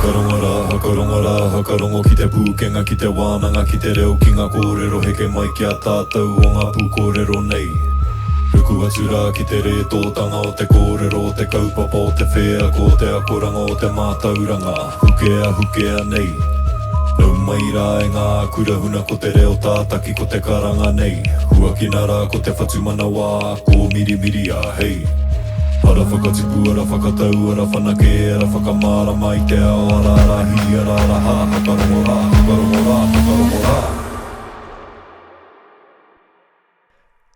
Whakarongo rā, whakarongo rā, whakarongo ki te pūkenga, ki te wānanga, ki te reo, ki ngā kōrero heke mai ki a tātou o ngā pūkōrero nei. Ruku atu rā ki te rētōtanga o te kōrero, o te kaupapa, o te wheako, o te akoranga, o te mātauranga, hukea, hukea nei. Nau mai rā e ngā kura huna ko te reo tātaki ko te karanga nei. Huakina rā ko te whatumanawa kōmirimiria, hei. Ara whakatipu, ara whakatau, ara whanake, ara whakamārama i te ao, ara ara hī, ara ara hā, whakarongo rā, whakarongo rā, whakarongo rā.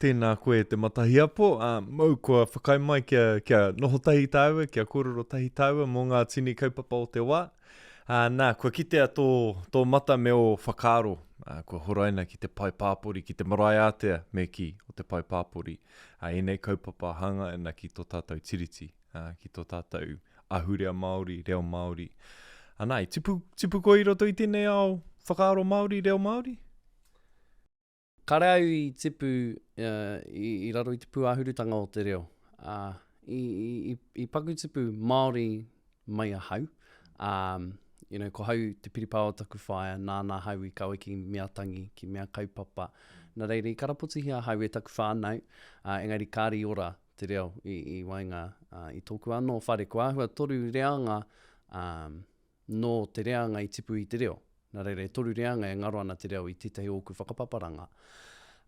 Tēnā koe e te Matahiapo, ā, mau kua whakaae mai kia, kia noho tahi tāua, kia kōrero tahi tāua mō ngā tini kaupapa o te wā. Ā, nā, kua kitea tō, tō mata me ō whakaaro, ā, kua horaina ki te pae pāpori, ki te marae ātea, me kī, o te pae pāpori. Ā, ēnei kaupapa hāngai ana ki tō tātou tiriti, ā, ki tō tātou ahurea Māori, reo Māori. Ā, nā, i tipu, tipu koe i roto i tēnei ao whakaaro Māori, reo Māori? Kare au i tipu i raro i te pūāhurutanga o te reo. I paku tipu Māori mai ahau. You know, ko hau te piripā o taku whaea, nāna ahau i kawe ki mea tangi, ki mea kaupapa. Nā reira, i karapotihia ahau e taku whānau, engari kāre i ora te reo i waenga i tōku anō whare. Kua āhua toru reanga nō te reanga i tipu i te reo. Nā reira, e toru reanga e ngaro ana te reo i tētahi o ōku whakapaparanga.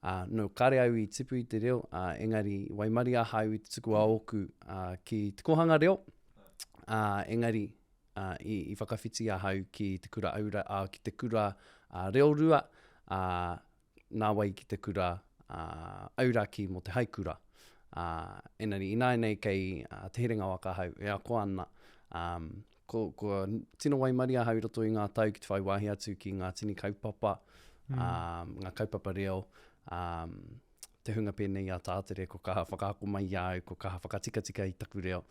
Ā, nō, kāre au i tipu i te reo, ā, engari waimarie ahau i te tuku a ōku, ā, ki te kōhanga reo, ā, engari, ā, i, i whakawhiti ahau ki te kura aura, ā, ki te kura, ā, reorua, ā, nāwai ki te kura auraki mō te haikura. Engari ināianei kei Te Herenga Waka ahau e ako ana. Ko, kua tino waimarie ahau i roto i ngā tau ki te whai wāhi atu ki ngā tini kaupapa, mm. ngā kaupapa reo, um, te hunga pēnei i a Tātere, ko kaha whakaako mai i a au, ko kaha whakatikatika i taku reo.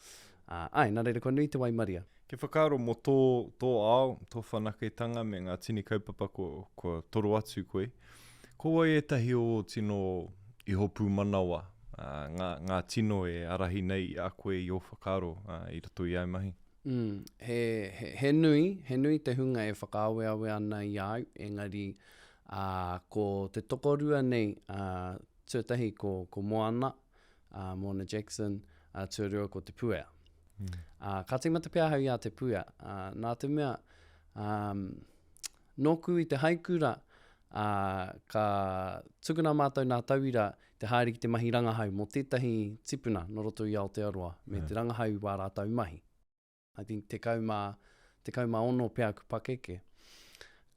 Uh, ai, nā reira, kua nui te waimaria. Kia whakaaro mō tō, tō ao, tō whanaketanga me ngā tini kaupapa kua, kua toro atu koe. Ko wai ētahi o ō tino iho pūmanawa, ā, ngā, ngā tino e ārahi nei i a koe i ō whakaaro, ā, i roto i āu mahi? Mm, he, he, he nui, he nui te hunga e whakaaweawe ana i a au, engari, ā, ko te tokorua nei, ā, tuatahi ko, ko Moana, ā, Moana Jackson, ā, tuarua ko Te Puea. Mm. Ā, ka tīmata pea ahau i a Te Puea, ā, nā te mea, um, nōku i te haikura, ā, ka tukuna mātou nā tauira te haere ki te mahi rangahau mō tētahi tipuna nō roto i Aotearoa me te rangahau i wā rātou mahi. I think 10, 16 pea aku pakeke.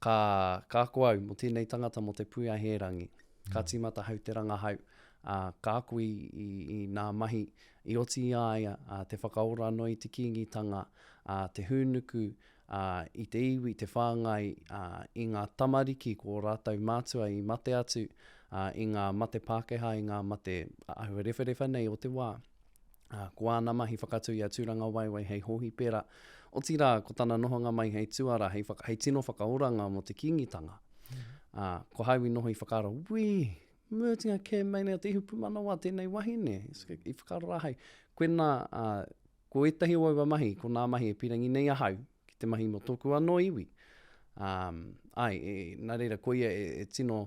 Ka, ka ako au mō tēnei tangata mō Te Puea Hērangi. Ka mm. tīmata hau te rangahau, ā, ka ako i, i, i nā mahi i oti i a ia, ā, te whakaora anō i te Kīngitanga, ā, te hūnuku, ā, i te iwi, te whāngai, ā, i ngā tamariki ko ō rātou mātua i mate atu, ā, i ngā mate Pākehā, i ngā mate āhua rewharewha nei o te wā. Ā, ko āna mahi whakatū i a Tūrangawaewae hei hōhipera, otirā, ko tana nohonga mai hei tuara, hei, whaka, hei tino whakaoranga mō te Kīngitanga. Ā, ko hau i noho i whakaaro, wī, mutinga kē mai nei o te ihu pūmanawa tēnei wahine. I whakaaro rā hei, koinā, ā, ko ētahi o aua mahi, ko nā mahi e pīrangi nei ahau, ki te mahi mō tōku anō iwi. Um, ai, e, nā reira, koia e, e tino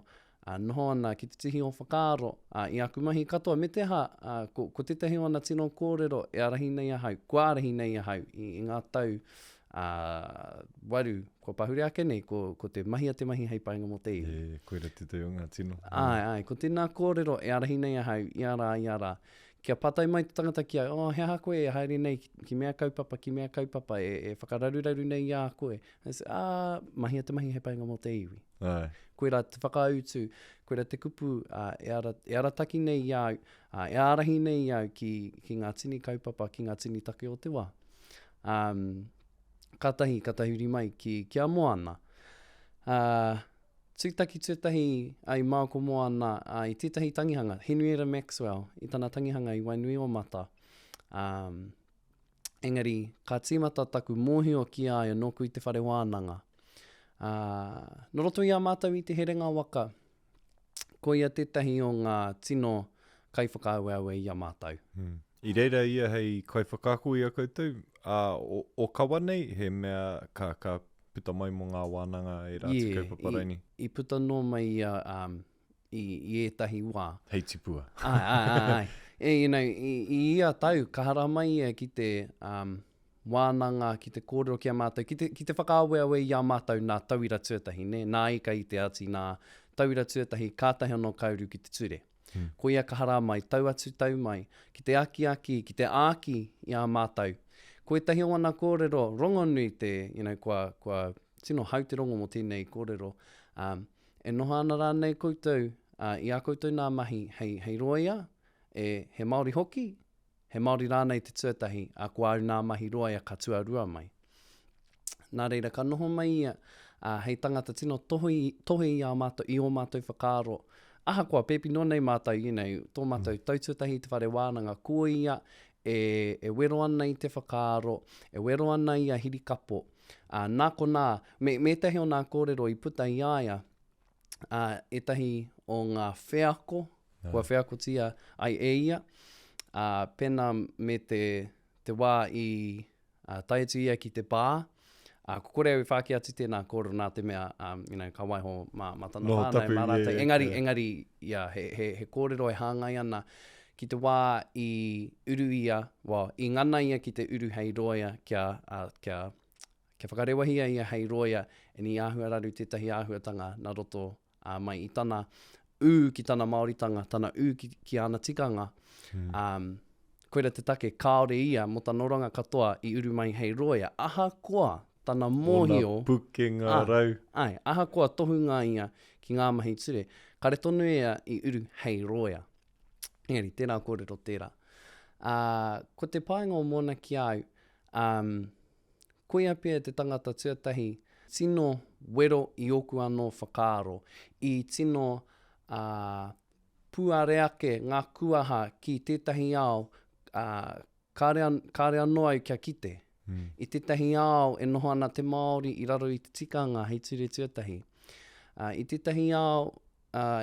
uh, noho ana ki te tihi o whakaaro uh, i aku mahi katoa. Me te aha, uh, ko, ko tētahi o ana tino kōrero e ārahi nei ahau, kua ārahi nei ahau i, i ngā tau uh, waru, kua pahure ake nei, ko, ko te mahi a te mahi hei painga mō te iwi. E, koira tētahi o ngā tino. Ai, ai, ko tēnā kōrero e ārahi nei ahau i a rā, i a rā. Kia pātai mai te tangata ki a, oh, he aha koe e haere nei ki, ki mea kaupapa, ki mea kaupapa, e, e whakararuraru nei i a koe. I say, ah, mahia te mahi hei painga mō te iwi. Ai. Koirā te whakautu, koirā te kupu uh, e, ara, e arataki nei i a au, uh, e ārahi nei i a au ki, ki ngā tini kaupapa, ki ngā tini take o te wā. Um, kātahi, ka tahuri mai ki, ki a Moana. Uh, Tūtaki tuatahi a i Maoko Moana a i tētahi tangihanga, Henrietta Maxwell, i tana tangihanga i Wainuiomata. Um, engari, ka tīmata taku mōhio ki a ia nōku i te whare wānanga. Uh, nō roto i a mātou i te herenga waka, ko ia tētahi o ngā tino kaiwhakaaweawe i a mātou. Mm. I reira ia hei kaiwhakaako i a koutou, ā, o, o kawa nei, he mea ka, ka puta mai mō ngā wānanga ērā atu Yeah, kaupapa i, raini. i puta noa mai ia um, i, i ētahi wā. Hei tipua. Āe, āe, āe, āe. E, you know, i, i ia tau, ka haramai ia ki te um, wānanga, ki te kōrero ki a mātou, ki te, ki te whakaaweawe i a mātou nā tauira tuatahi, nē, nā ika i te ati, nā tauira tuatahi, kātahi anō ka uru ki te ture. Koia ka haramai, tau atu tau mai, ki te akiaki, ki te āki i a mātou. Ko ētahi o ana kōrero rongonui te, you know, kua, kua tino hau te rongo mō tēnei kōrero, um, e noho ana rānei koutou uh, i ā koutou nā mahi hei, hei rōia, e, he Māori hoki, He Māori rānei te tuatahi, ā, ko āu nā mahi roa ka tuarua mai. Nā reira, ka noho mai ia, ā, hei tangata tino tohe, tohe i ā mātou, i ō mātou whakaaro. Ahakoa, pēpi noa nei mātou, you know, tō mātou tau tuatahi i te whare wānanga, ko ia e, e wero ana i te whakaaro, e wero ana i a Hirikapo. Ā, nā konā, me, me ētahi o nā kōrero i puta i a ia, ā, ētahi o ngā wheako kua wheakotia ai e ia, ā, pēnā me te, te wā i ā, tae atu ia ki te pā, ā, ko kore au i whāki atu tēnā kōrero nā te mea, um, you know, ka waiho mā, mā tana Noho whānau, tapu, mā rātou. yeah, yeah, Engari, yeah. engari, ia, he, he, he kōrero e hāngai ana ki te wā i uru ia, well, i ngana ia ki te uru hei rōia kia, uh, kia, kia whakarewahia ia hei rōia, and i āhua raru tētahi āhuatanga nā roto ā, mai i tana ū ki tana Māoritanga, tana ū ki, ki āna tikanga, mm. um, koira te take kāore ia mō tana oranga katoa i uru mai hei rōia, ahakoa tana mōhio... Ōna pukenga ā, rau. Āe, ahakoa tohunga ia ki ngā mahi ture, kare tonu ia i uru hei rōia. Engari, tērā kōrero tērā. Ā, ko te painga o Mōna ki a au, um, Koia pea te tangata tuatahi tino wero i oku anō whakaaro, i tino puare ake ngā kuaha ki tētahi ao kāre, kāre anō au kia kite. I tētahi ao e noho ana te Māori i raro i te tikanga hei ture tuatahi. I tētahi ao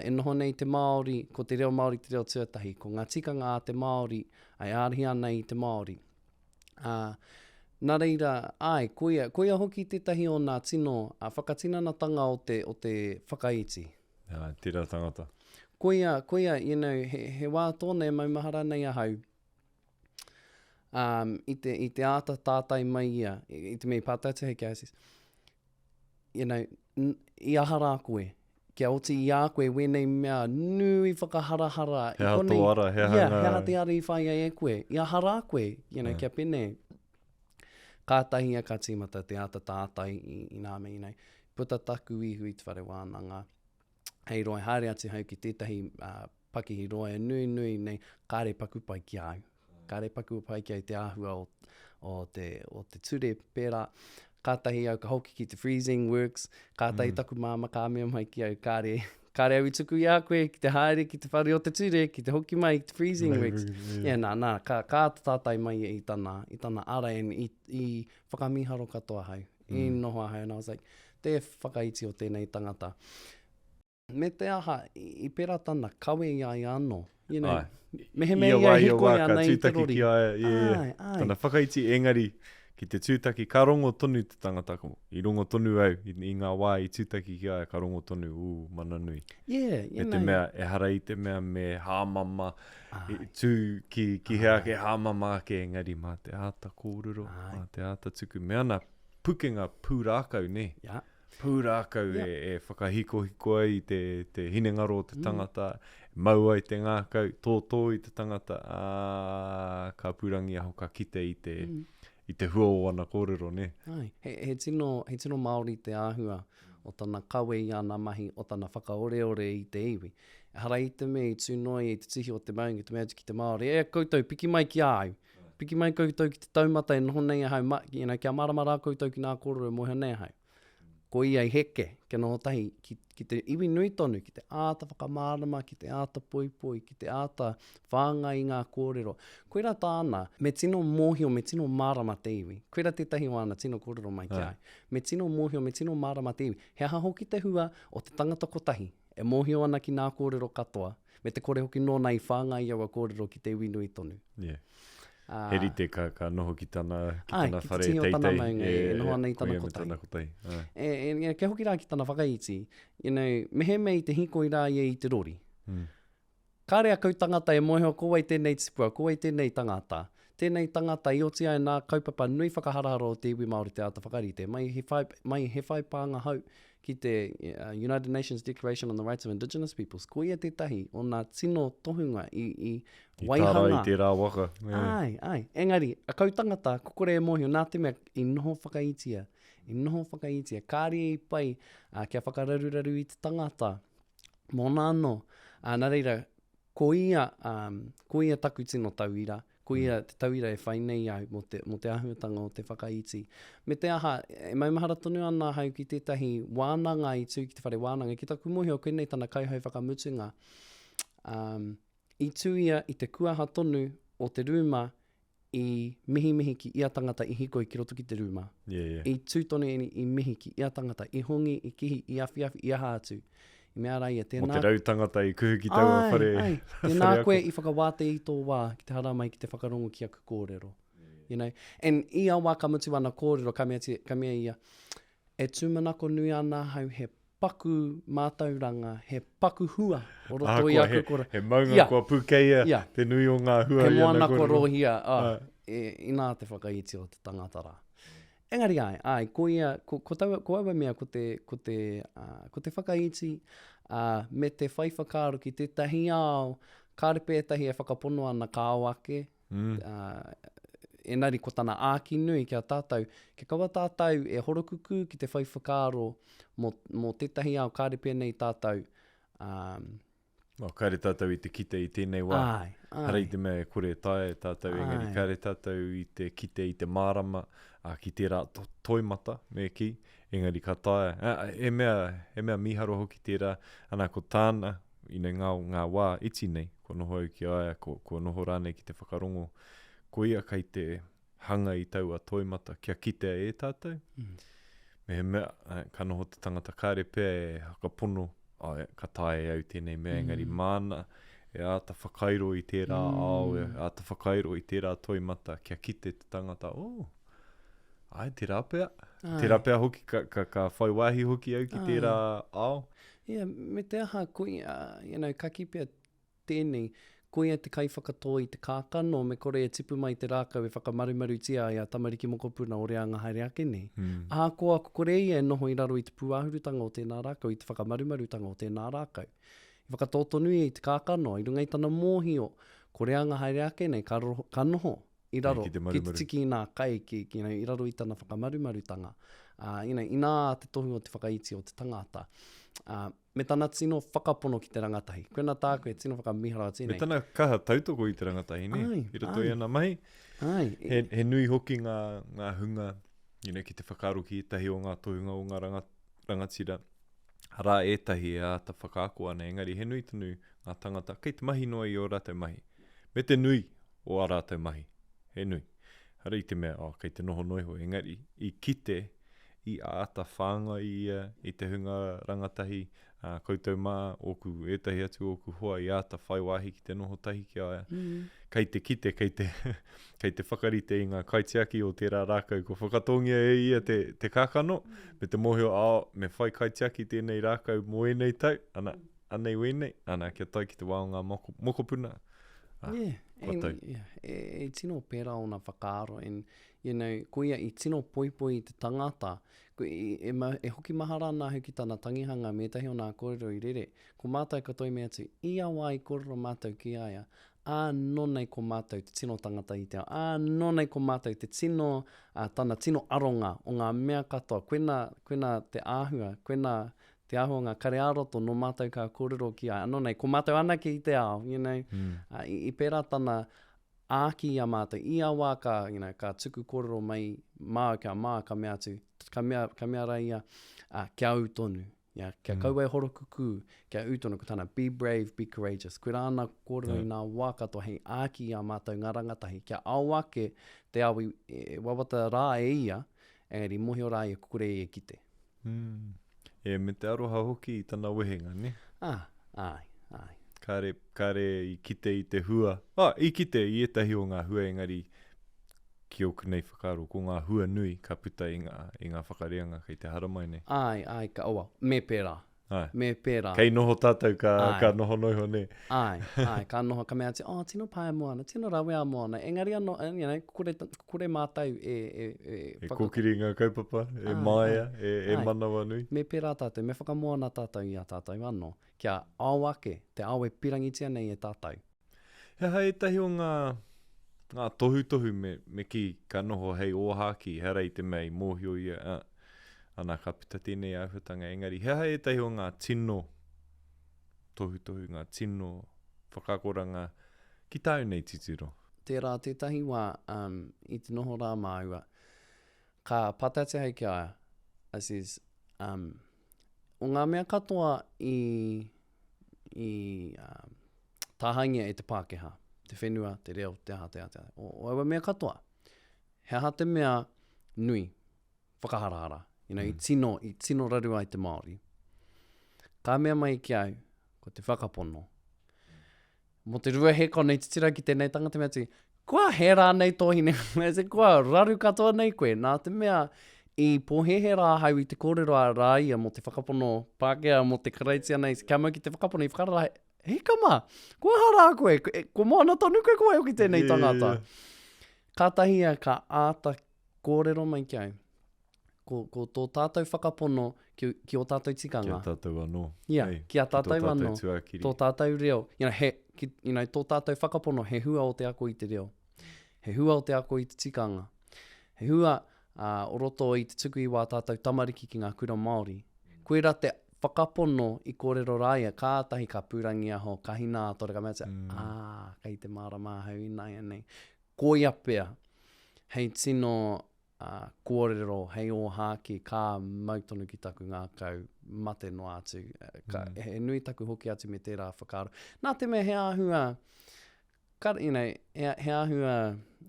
e noho nei te Māori, ko te reo Māori te reo tuatahi, ko ngā tikanga a te Māori e ārahi ana i te Māori. Ā, nā reira, āe, koia, koia hoki tētahi o nā tino ā, whakatinanatanga o te, o te whakaiti. Ā, tērā tangata. Koia, koia, you know, he, he wā tōna e maumahara nei ahau, um, i te, i te āta tātai mai ia, i, i te mea i pātai atu hei ki a Isis, you know, i aha rā koe? Kia oti i a koe wēnei mea nui whakaharahara. He aha tō ara, he aha yeah, ngā... He aha te ara i whāia e koe? I aha rā koe, you know, yeah. kia pēnei. Kātahi ia ka tīmata te āta tātai i, i nā mea, you know, puta taku ihu i te whare wānanga. Hei roa haere atu hau ki tētahi uh, pakihi roa e nui nui nei, kāre paku pai ki a au. Kāre paku pai ki au te āhua o, o, te, o te ture pērā. Kātahi au ka hoki ki te freezing works, kātahi mm. taku māma ka mea mai ki au, kāre, kāre au i tuku i a koe ki te haere ki te whare o te ture, ki te hoki mai ki te freezing works. Yeah, yeah nā, nā, ka, ka tātai mai i tana, i tana ara and i, i whakamīharo katoa hau. Mm. I noho ahau and I was like, te whakaiti o tēnei tangata. Me te aha, i pera tana kawe i a ia ano. You know, Ai. mehemea Ia ia wā, e ia hikoi wā, ka ana i te tūtaki rori. ki a ia, ia, ia. Ai, ai. Tana whakaiti, engari, ki te tūtaki, ka rongo tonu te tangata, ko, i rongo tonu au, i, i ngā wā i tūtaki ki a ia, ka rongo tonu, ū, mana nui. Yeah, you Me te know. mea, ehara i te mea me hāmama, i, Ai. tū ki, ki hea Ai. ake, hāmama ake, engari mā te āta kōrero, Ai. mā te āta tuku. Me ana pukenga pūrākau, nē? Yeah. Pūrākau Yeah. e, e whakahikohiko ai i te, te hinengaro o te Mm. tangata, mau ai te ngākau, tōtō i te tangata, ā, ka pūrangiaho, ka kite i te, Mm. i te hua o ana kōrero, nē? Ai, he, he, tino, he tino Māori te āhua o tana kawe i ana mahi, o tana whakaoreore i te iwi. Ehara i te mea i tū noa ia i te tihi o te maunga, te mea atu ki te Māori, e koutou, piki mai ki a au. Piki mai koutou ki te taumata e noho nei ahau, ma, you know, kia mārama rā koutou ki ngā kōrero e mōhio nei ahau. Ko ia i heke, kia noho tahi ki, ki te iwi nui tonu, ki te āta whakamārama, ki te āta poipoi, ki te āta whāngai i ngā kōrero. Koirā tāna, me tino mōhio, me tino mārama te iwi. Koirā tētahi o āna tino kōrero mai ki a au. Me tino mōhio, me tino mārama te iwi. He aha hoki te hua o te tangata kotahi e mōhio ana ki ngā kōrero katoa, me te kore hoki nōna i whāngai i aua kōrero ki te iwi nui tonu. Yeah. Ā. He rite ka, ka noho ki tana, ki Āe, tana ki te whare tihi o tana teitei. maunga, e noho ana i tana koia me kotahi. tana kotahi, āe. E, e, kia hoki rā ki tana whakaiti, you know, mehemea i te hīkoi rā ia i te rori, Mm. Kāre a Kautangata e mōhio ko wai tēnei tipua, ko wai tēnei tangata. Tēnei tangata i oti ai nā kaupapa nui whakaharahara o te iwi Māori te āta whakarite, mai he whai, mai he whai pānga hou ki te United Nations Declaration on the Rights of Indigenous Peoples. Ko ia tētahi o nā tino tohunga i, i I waihanga. tārai i tērā waka. Yeah. Āe, āe. Engari, a Kautangata, ko kore e mōhio, nā te mea i noho whakaitia, i noho whakaitia, kāre i pai ā, kia whakararuraru i te tangata, Mōna anō. Ā, nā reira, ko ia, um, ko ia taku tino tauira, ko ia te tauira e whai nei au mō te, mō te āhuatanga o te whakaiti. Me te aha, e maumahara tonu ana ahau ki tētahi wānanga i tū ki te whare wānanga, ki taku mōhio koinei tana kaihau whakamutunga. Um, i tū ia i te kuaha tonu o te rūma i mihimihi ki ia tangata i hikoi ki roto ki te rūma. Yeah, yeah. I tū tonu ēnei i mihi ki ia tangata, i hongi, i kihi, i awhiawhi, i aha atu. I mea rā ia, tēnā... Mō te rau tangata i kuhu ki taua ai, whare. Ai, tēnā koe i whakawātea i tō wā ki te haramai ki te whakarongo ki aku kōrero. You know? And ia wā ka mutu ana kōrero, ka mea, ka mea ia, e tūmanako nui ana ahau he paku mātauranga, he paku hua o roto i aku kora. He maunga yeah. kua pūkeia yeah. te nui o ngā hua he i ana kōrero. He moana kua rōhia, oh, e, inā te whakaiti o te tangata rā. Engari ai, ai, ko ia, ko, ko, taua, ko aua mea, ko te, ko te, uh, ko te whakaiti, uh, me te whai whakaaro ki tētahi ao, kāre pētahi e whakapono ana ka ao ake, Mm. Uh, engari ko tana āki nui ki a tātou, kia kaua tātou e horokukū ki te whai whakaaro mō, mō tētahi ao kāre pēnei tātou. Um, Well, kāre tātou i te kite i tēnei wā. Ai, ai. Hara i te mea e kore e taea e tātou, ai. engari kāre tātou i te kite i te mārama a, ki tērā to, toimata, me kī, engari ka taea. A, e mea, e mea mīharo hoki tērā, ana ko tāna, ina ngā, ngā wā iti nei, kua noho au ki a ia, kua, kua noho rānei ki te whakarongo, ko ia kei te hanga i taua toimata kia kitea e tātou. Mm. Mehemea, eh, ka noho te tangata kāre pea e whakapono, ai, ka taea e au tēnei mea, mm. engari māna e āta whakairo i tērā mm. ao, e āta whakairo i tērā toimata kia kite te tangata, oh, Ai, tērā pea. Ai. Tērā pea hoki ka, ka, ka whai wāhi hoki au ki Ai. tērā ao. Yeah, me te aha, koia, you know, ka kī pea tēnei, koia te kaiwhakatō i te kākano me kore e tipu mai te rākau e whakamarumarutia ai a tamariki mokopuna o reanga haere ake nei. Mm. Ahakoa ko kore ia e noho i raro i te pūāhurutanga o tēnā rākau, i te whakamarumarutanga o tēnā rākau. I whakatō tonu ia i te kākano, i runga i tana mōhio, ko reanga haere ake nei ka, roho, ka noho i raro, ki te, ki te tiki i nā kai, ki, ki, you know, i raro i tana whakamarumarutanga. Uh, you know, inā te tohu o te whakaiti o te tangata. Uh, me tana tino whakapono ki te rangatahi. Koina tāku e tino whakamiharo atu nei. Me tana kaha tautoko i te rangatahi, ne? Ai, I roto ai. i ana mahi. Ai. He, he nui hoki ngā, ngā hunga, you know, ki te whakaaro ki ētahi o ngā tohunga o ngā ranga, rangatira. Arā ētahi e āta whakaako ana, engari he nui tonu ngā tangata kei te mahi noa i ō rātou mahi. Me te nui o ā rātou mahi. He nui. Ehara i te mea, oh, kei te noho noa iho, engari, i kite, i āta whāngai ia i te hunga rangatahi, ā, koutou mā, ōku, ētahi atu ōku hoa i āta whai wāhi ki te noho tahi ki a ia. Mm. Kei te kite, kei te, kei te whakarite i ngā kaitiaki o tērā rākau kua whakatōngia e ia te, te kākano, me te mōhio, oh, me whai kaitiaki tēnei rākau mō ēnei tau, ana, Anei wēnei, ana, kia tae ki te wā o ngā moko, mokopuna, ah, yeah, kua and, tau. Yeah, e, e tino pērā ōna whakaaro, and, you know, ko ia i tino poipoi i te tangata, ko, e, e, ma, e hoki mahara ana ahau ki tana tangihanga me ētahi o nā kōrero i rere, ko mātou katoa i mea atu, i a wā i kōrero mātou ki a ia, ānō nei ko mātou te tino tangata i te ao, ānō nei ko mātou te tino, ā, tana tino aronga o ngā mea katoa, koinā, koinā te āhua, koinā te āhua o ngā kare ā-roto nō mātou ka kōrero ki a ia, anō nei, ko mātou anake i te ao, you know, Mm. uh, i, i pērā tana āki i a mātou, i a wā ka, you know, ka tuku kōrero mai māu kia mā, ka mea atu, ka mea, ka mea rā ia, uh, kia ū tonu, yeah, kia Mm. kaua e horokukū, kia ū tonu, ko tana be brave, be courageous, koirā ana kōrero Yeah. i ngā wā katoa hei āki i a mātou ngā rangatahi, kia ao ake te ao i, e wawata rā e ia, engari mōhio rā ia ko kore ia e kite. Mm. E, me te aroha hoki i tana wehenga, ne? Ah, ai, ai. Kāre, kāre i kite i te hua. Oh, i kite i ētahi o ngā hua engari ki ōku nei whakaaro ko ngā hua nui ka puta i ngā, i ngā whakareanga kei te haramai nei. Āe, āe, ka, oh well, me pērā. Āe. Me pērā. Kei noho tātou ka, Āe. ka noho noa iho nē. Āe, āe, ka noho, ka mea atu, oh, tino pai a Moana, tino rawe a Moana. Engari anō, eh, you know, kore, kore mātou e, e, e, E kōkiri ngā kaupapa, e Āe, māia, āe. e, e Āe. manawanui. Me pērā tātou, me whakamoana tātou i a tātou anō. Kia ao ake te ao e pirangitia nei e tātou. He aha ētahi o ngā, ngā tohutohu me, me kī ka noho hei ōhākī, ehara i te mea i mōhio ia, ā, ana ka puta tēnei āhuatanga, engari he aha ētahi o ngā tino tohutohu, ngā tino whakaakoranga ki tāu nei titiro? Tērā tētahi wā, um, i te noho rā māua, ka pātai atu ahau ki a ia, I says, um, O ngā mea katoa i, i uh, tāhaingia e te Pākehā, te whenua, te reo, te aha, te aha, te aha, o, o aua mea katoa, he aha te mea nui, whakaharahara, you know, mm. i tino, i tino raru ai te Māori. Ka mea mai ki au, ko te whakapono. Mō te rua hēkona i titiro ki tēnei tangata mea atu, kua hē rānei tō hine, I said, kua raru katoa nei koe, nā te mea i pōhēhē rā ahau i te kōrero a rā ia mō te whakapono Pākehā, mō te Karaitiana, i kia mau ki te whakapono i whakarara, hika mā, kua aha rā koe, kua moana tonu koe, ko wai hoki tēnei tangata. Yeah, yeah. Kātahi ia ka āta kōrero mai ki au, ko, ko tō tātou whakapono ki, ki ō tātou tikanga. Ki a tātou anō. Yeah, hey, ki a tātou ki tō anō. Tuakiri. Tō tātou reo. You know, he, ki, you know, tō tātou whakapono he hua o te ako i te reo. He hua o te ako i te tikanga. He hua uh, o roto i te tuku i wā tātou tamariki ki ngā kura Māori. Koira te whakapono i kōrero rā ia, kātahi ka pūrangiaho, ka hinātore, ka mea atu, mm. ah, kei te mārama ahau ināianei. Koia pea, hei tino ā, kōrero hei ōhākī ka mau tonu ki taku ngākau mate noa atu. Ka, mm. He nui taku hoki atu me tērā whakaaro. Nā te mea he āhua, ka, you know, he, he āhua,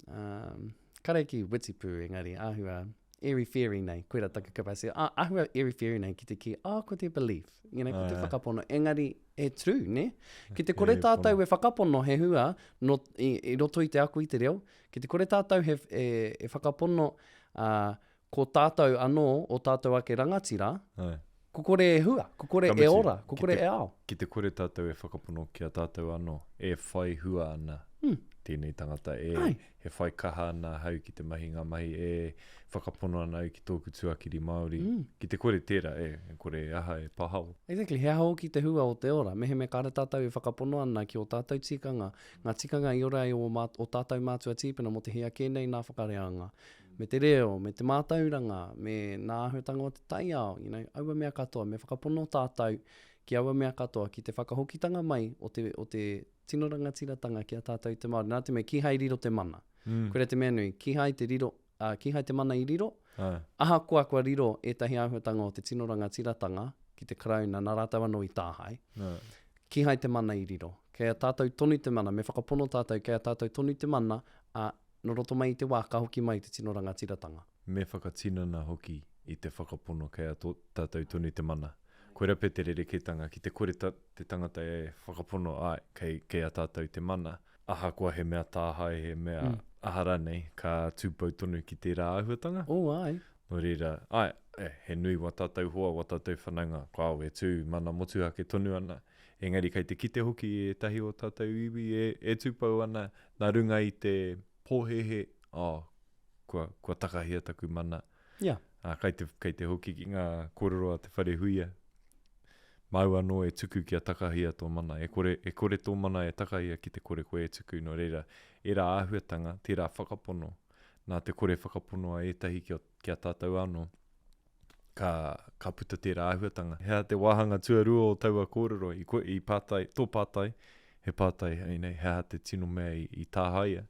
um, kare ki witipū engari, āhua airy-fairy nei, koira taku capacity, ah, āhua airy-fairy nei ki te kī, oh, ko te belief, you know, ko te whakapono, engari, e true, ne? Ki te kore tātou e whakapono he hua no, i, i roto i te ako i te reo, Ki te kore tātou he, e, e whakapono, ā, ko tātou anō o tātou ake rangatira, Āe. ko kore e hua, ko kore Ka mutu, e ora, ko ki kore te, e ao. ki te kore tātou e whakapono ki a tātou anō, e whai hua ana tēnei tangata, e, Āe. e whai kaha ana ahau ki te mahi ngā mahi, e whakapono ana au ki tōku tuakiri Māori. Ki te kore tērā, e, e kore e aha e pahao. Exactly, he aha hoki te hua o te ora, mehemea kāre tātou e whakapono ana ki ō tātou tikanga, Ngā tikanga i ora ai ō mā, ō tātou mātua tīpuna mō te hia kē nei nā whakareanga, me te reo, me te mātauranga, me nā āhuatanga o te taiao, you know, aua mea katoa, me whakapono tātou ki aua mea katoa, ki te whakahokitanga mai o te, o te tino rangatiratanga ki a tātou te Māori, nā te mea kīhai riro te mana. Mm. Koira te mea nui, kīhai te riro, ā, kīhai te mana i riro, Āe. ahakoa kua riro ētahi āhuatanga o te tino rangatiratanga ki te Karauna, nā rātou anō i tāhae, Āe. kīhai te mana i riro. Kei a tātou tonu te mana, me whakapono tātou kei a tātou tonu te mana, ā, nō roto mai i te wā ka hoki mai te tino rangatiratanga. Me whakatinana hoki i te whakapono kei a tātou tonu te mana. Koira pea te rerekētanga, ki te kore te tangata e whakapono, āe, kei, kei a tātou te mana, ahakoa he mea tāhae, he mea aha rānei, ka tūpou tonu ki tērā āhuatanga. Oh, āe. Nō reira, āe, e, he nui wā tātou hoa, wā tātou whanaunga, kāo e tū mana motuhake tonu ana. Engari kei te kite hoki i ētahi o tātou iwi e, e tūpou ana nā runga i te pōhēhē, oh, kua, kua takahia taku mana. Yeah. Ā, kei te, kei te hoki ki ngā kōrero a Te Wharehuia, māu anō e tuku kia takahia tō mana. E kore, e kore tō mana e takahia ki te kore koe e tuku. Nō reira, ērā āhuatanga, tērā whakapono, nā te kore whakapono a ētahi ki a, ki a tātou anō, ka, ka puta tērā āhuatanga. He aha te wāhanga tuarua o taua kōrero i, ko, i pātai, tō pātai, he pātai, you know, he aha te tino mea i, i tāhaia.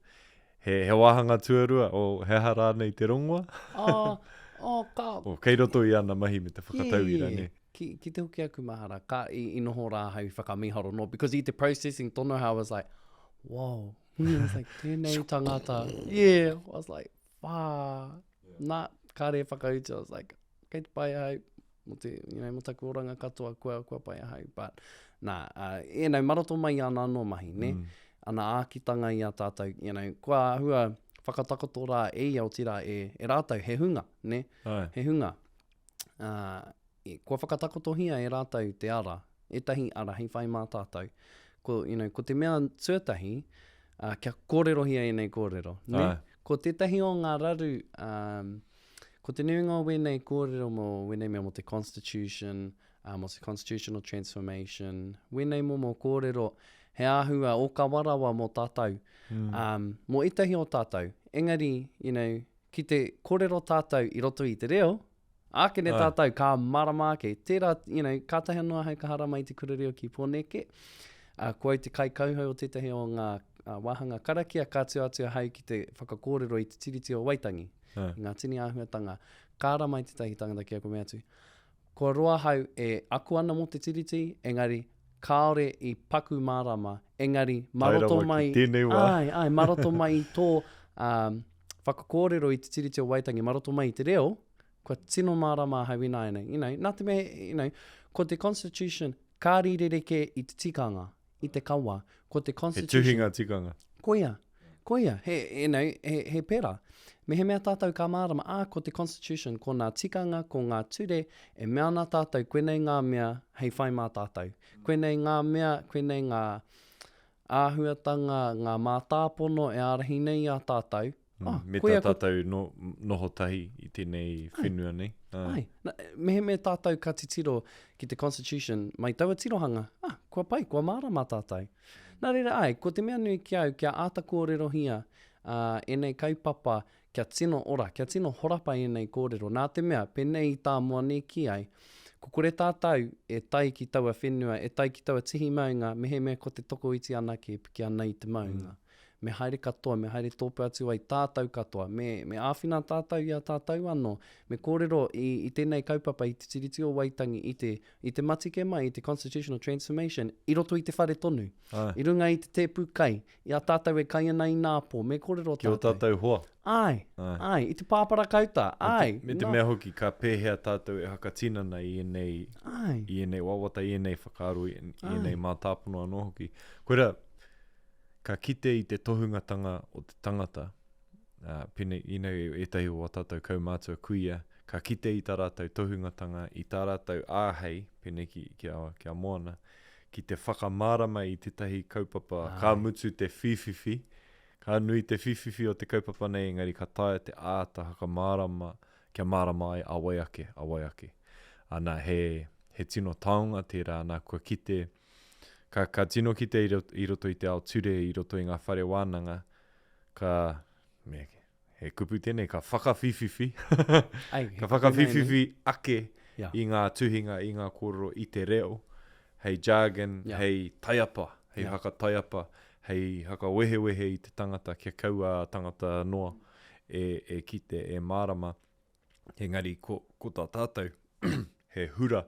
He, he wāhanga tuarua o he aha rānei te rongoa? Oh, oh, ka... O, kei roto i ana mahi me te whakatauira, yeah, nē? Ki, ki te hoki aku mahara, ka, i, i noho rā ahau i whakamīharo noa, because i te processing tonu I was like, whoa. I was like, tēnei tangata. Yeah, I was like, whā. Nā, kāre e whakautu, I was like, kei te pai ahau. Mō te, you know, mō taku oranga katoa, kua, kua pai ahau. But, nā, uh, you know, mā roto mai i ana anō mahi, ne? Mm. Ana ākitanga i a tātou, you know, kua āhua whakatakoto rā e ia, otirā e, e rātou, he hunga, ne? Ai. He hunga. Uh, kua whakatakotohia e rātou te ara, ētahi ara hei whai mā tātou. Ko, you know, ko te mea tuatahi, uh, kia kōrerohia ēnei kōrero, ne? Ai. Ko tētahi o ngā raru, um, ko te nuinga o wēnei kōrero mō wēnei mea mō te Constitution, uh, mō te Constitutional Transformation, wēnei momo kōrero, he āhua ōkawa rawa mō tātou, mm. um, mō ētahi o tātou. Engari, you know, ki te kōrero tātou i roto i te reo, Ākene Āe. tātou, ka mārama ake. Tērā, you know, kātahi anō ahau ka haramai te kura reo ki Pōneke. Uh, ko au te kaikauhau o tētahi o ngā uh, wāhanga karakia, ka tū atu ahau ki te whakakōrero i te Tiriti o Waitangi, Āe. i ngā tini āhuatanga. Ka haramai tētahi tangata ki aku mea atu, kua roa ahau e ako ana mō te Tiriti, engari kāore i paku mārama, engari mā Tae roto rawa ki mai, tēnei wā. āe, āe, mā roto mai i tō um, whakakōrero i te Tiriti o Waitangi, mā roto mai i te reo, kua tino mārama ahau ināianei. You know, nā te mea, you know, ko te Constitution kāri rerekē i te tikanga, i te kawa. Ko te He Constitution... tuhinga tikanga. Koia, koia, he, you know, he, he pērā. Mehemea tātou ka mārama, ā, ko te Constitution, ko ngā tikanga, ko ngā ture, e mea ana tātou koinei ngā mea hei whai mā tātou. Koinei ngā mea, koinei ngā āhuatanga, ngā mātāpono e ārahi nei i a tātou, Mm, oh, me koia tā tātou no, noho tahi i tēnei whenua nei. Ai, ai. Na, mehemea tātou ka titiro ki te Constitution mai taua tirohanga, ah, kua pai, kua mārama tātou. Nā reira, ai, ko te mea nui ki au, kia āta kōrerohia uh, ēnei kaupapa, kia tino ora, kia tino horapa ēnei kōrero. Nā te mea, pēnei i tā Moani kī ai, ko kore tātou e tae ki taua whenua, e tae ki taua tihi maunga, mehemea ko te tokoiti anake e piki ana i te maunga. Mm. Me haere katoa, me haere tōpū atu ai tātou katoa, me, me āwhina tātou i a tātou anō, me kōrero i, i tēnei kaupapa i Te Tiriti o Waitangi, i te, i te matike mai, i te Constitutional Transformation, i roto i te whare tonu, Āe. i runga i te tēpu kai, i a tātou e kai ana i nā pō, me kōrero Ki ō tātou. tātou hoa. Āe, Āe. āe, i te pāpara kauta, āe. Me te, me te nā. mea hoki, ka pēhea tātou e whakatinana i ēnei, Āe. i ēnei wawata, i ēnei whakaaro, i, i ēnei Āe. mātāpono anō hoki. Koirā, ka kite i te tohungatanga o te tangata, ā, pēnei, you know, ētahi o ā tātou kaumātua kuia, ka kite i tā rātou tohungatanga, i tā rātou āhei, pēnei ki, ki a, ki a Moana, ki te whakamārama i tētahi kaupapa, ka mutu te whīwhiwhi, ka nui te whīwhiwhi o te kaupapa nei, engari ka taea te āta whakamārama kia mārama ai a wai ake, a wai ake. Ana, he, he tino taonga tērā, nā, kua kite, Ka, ka tino kite i roto, i roto i te ao ture, i roto i ngā whare wānanga, ka, me, he kupu tēnei, ka whakawhiwhiwhi, Ai, he ka kupu whakawhiwhiwhi ake Yeah. i ngā tuhinga, i ngā kōrero, i te reo, hei jargon, Yeah. hei taiapa, hei Yeah. hakataiapa, hei hakawehewehe i te tangata kia kaua a tangata noa e, e kite, e mārama. Engari ko, ko tā tātou, he hura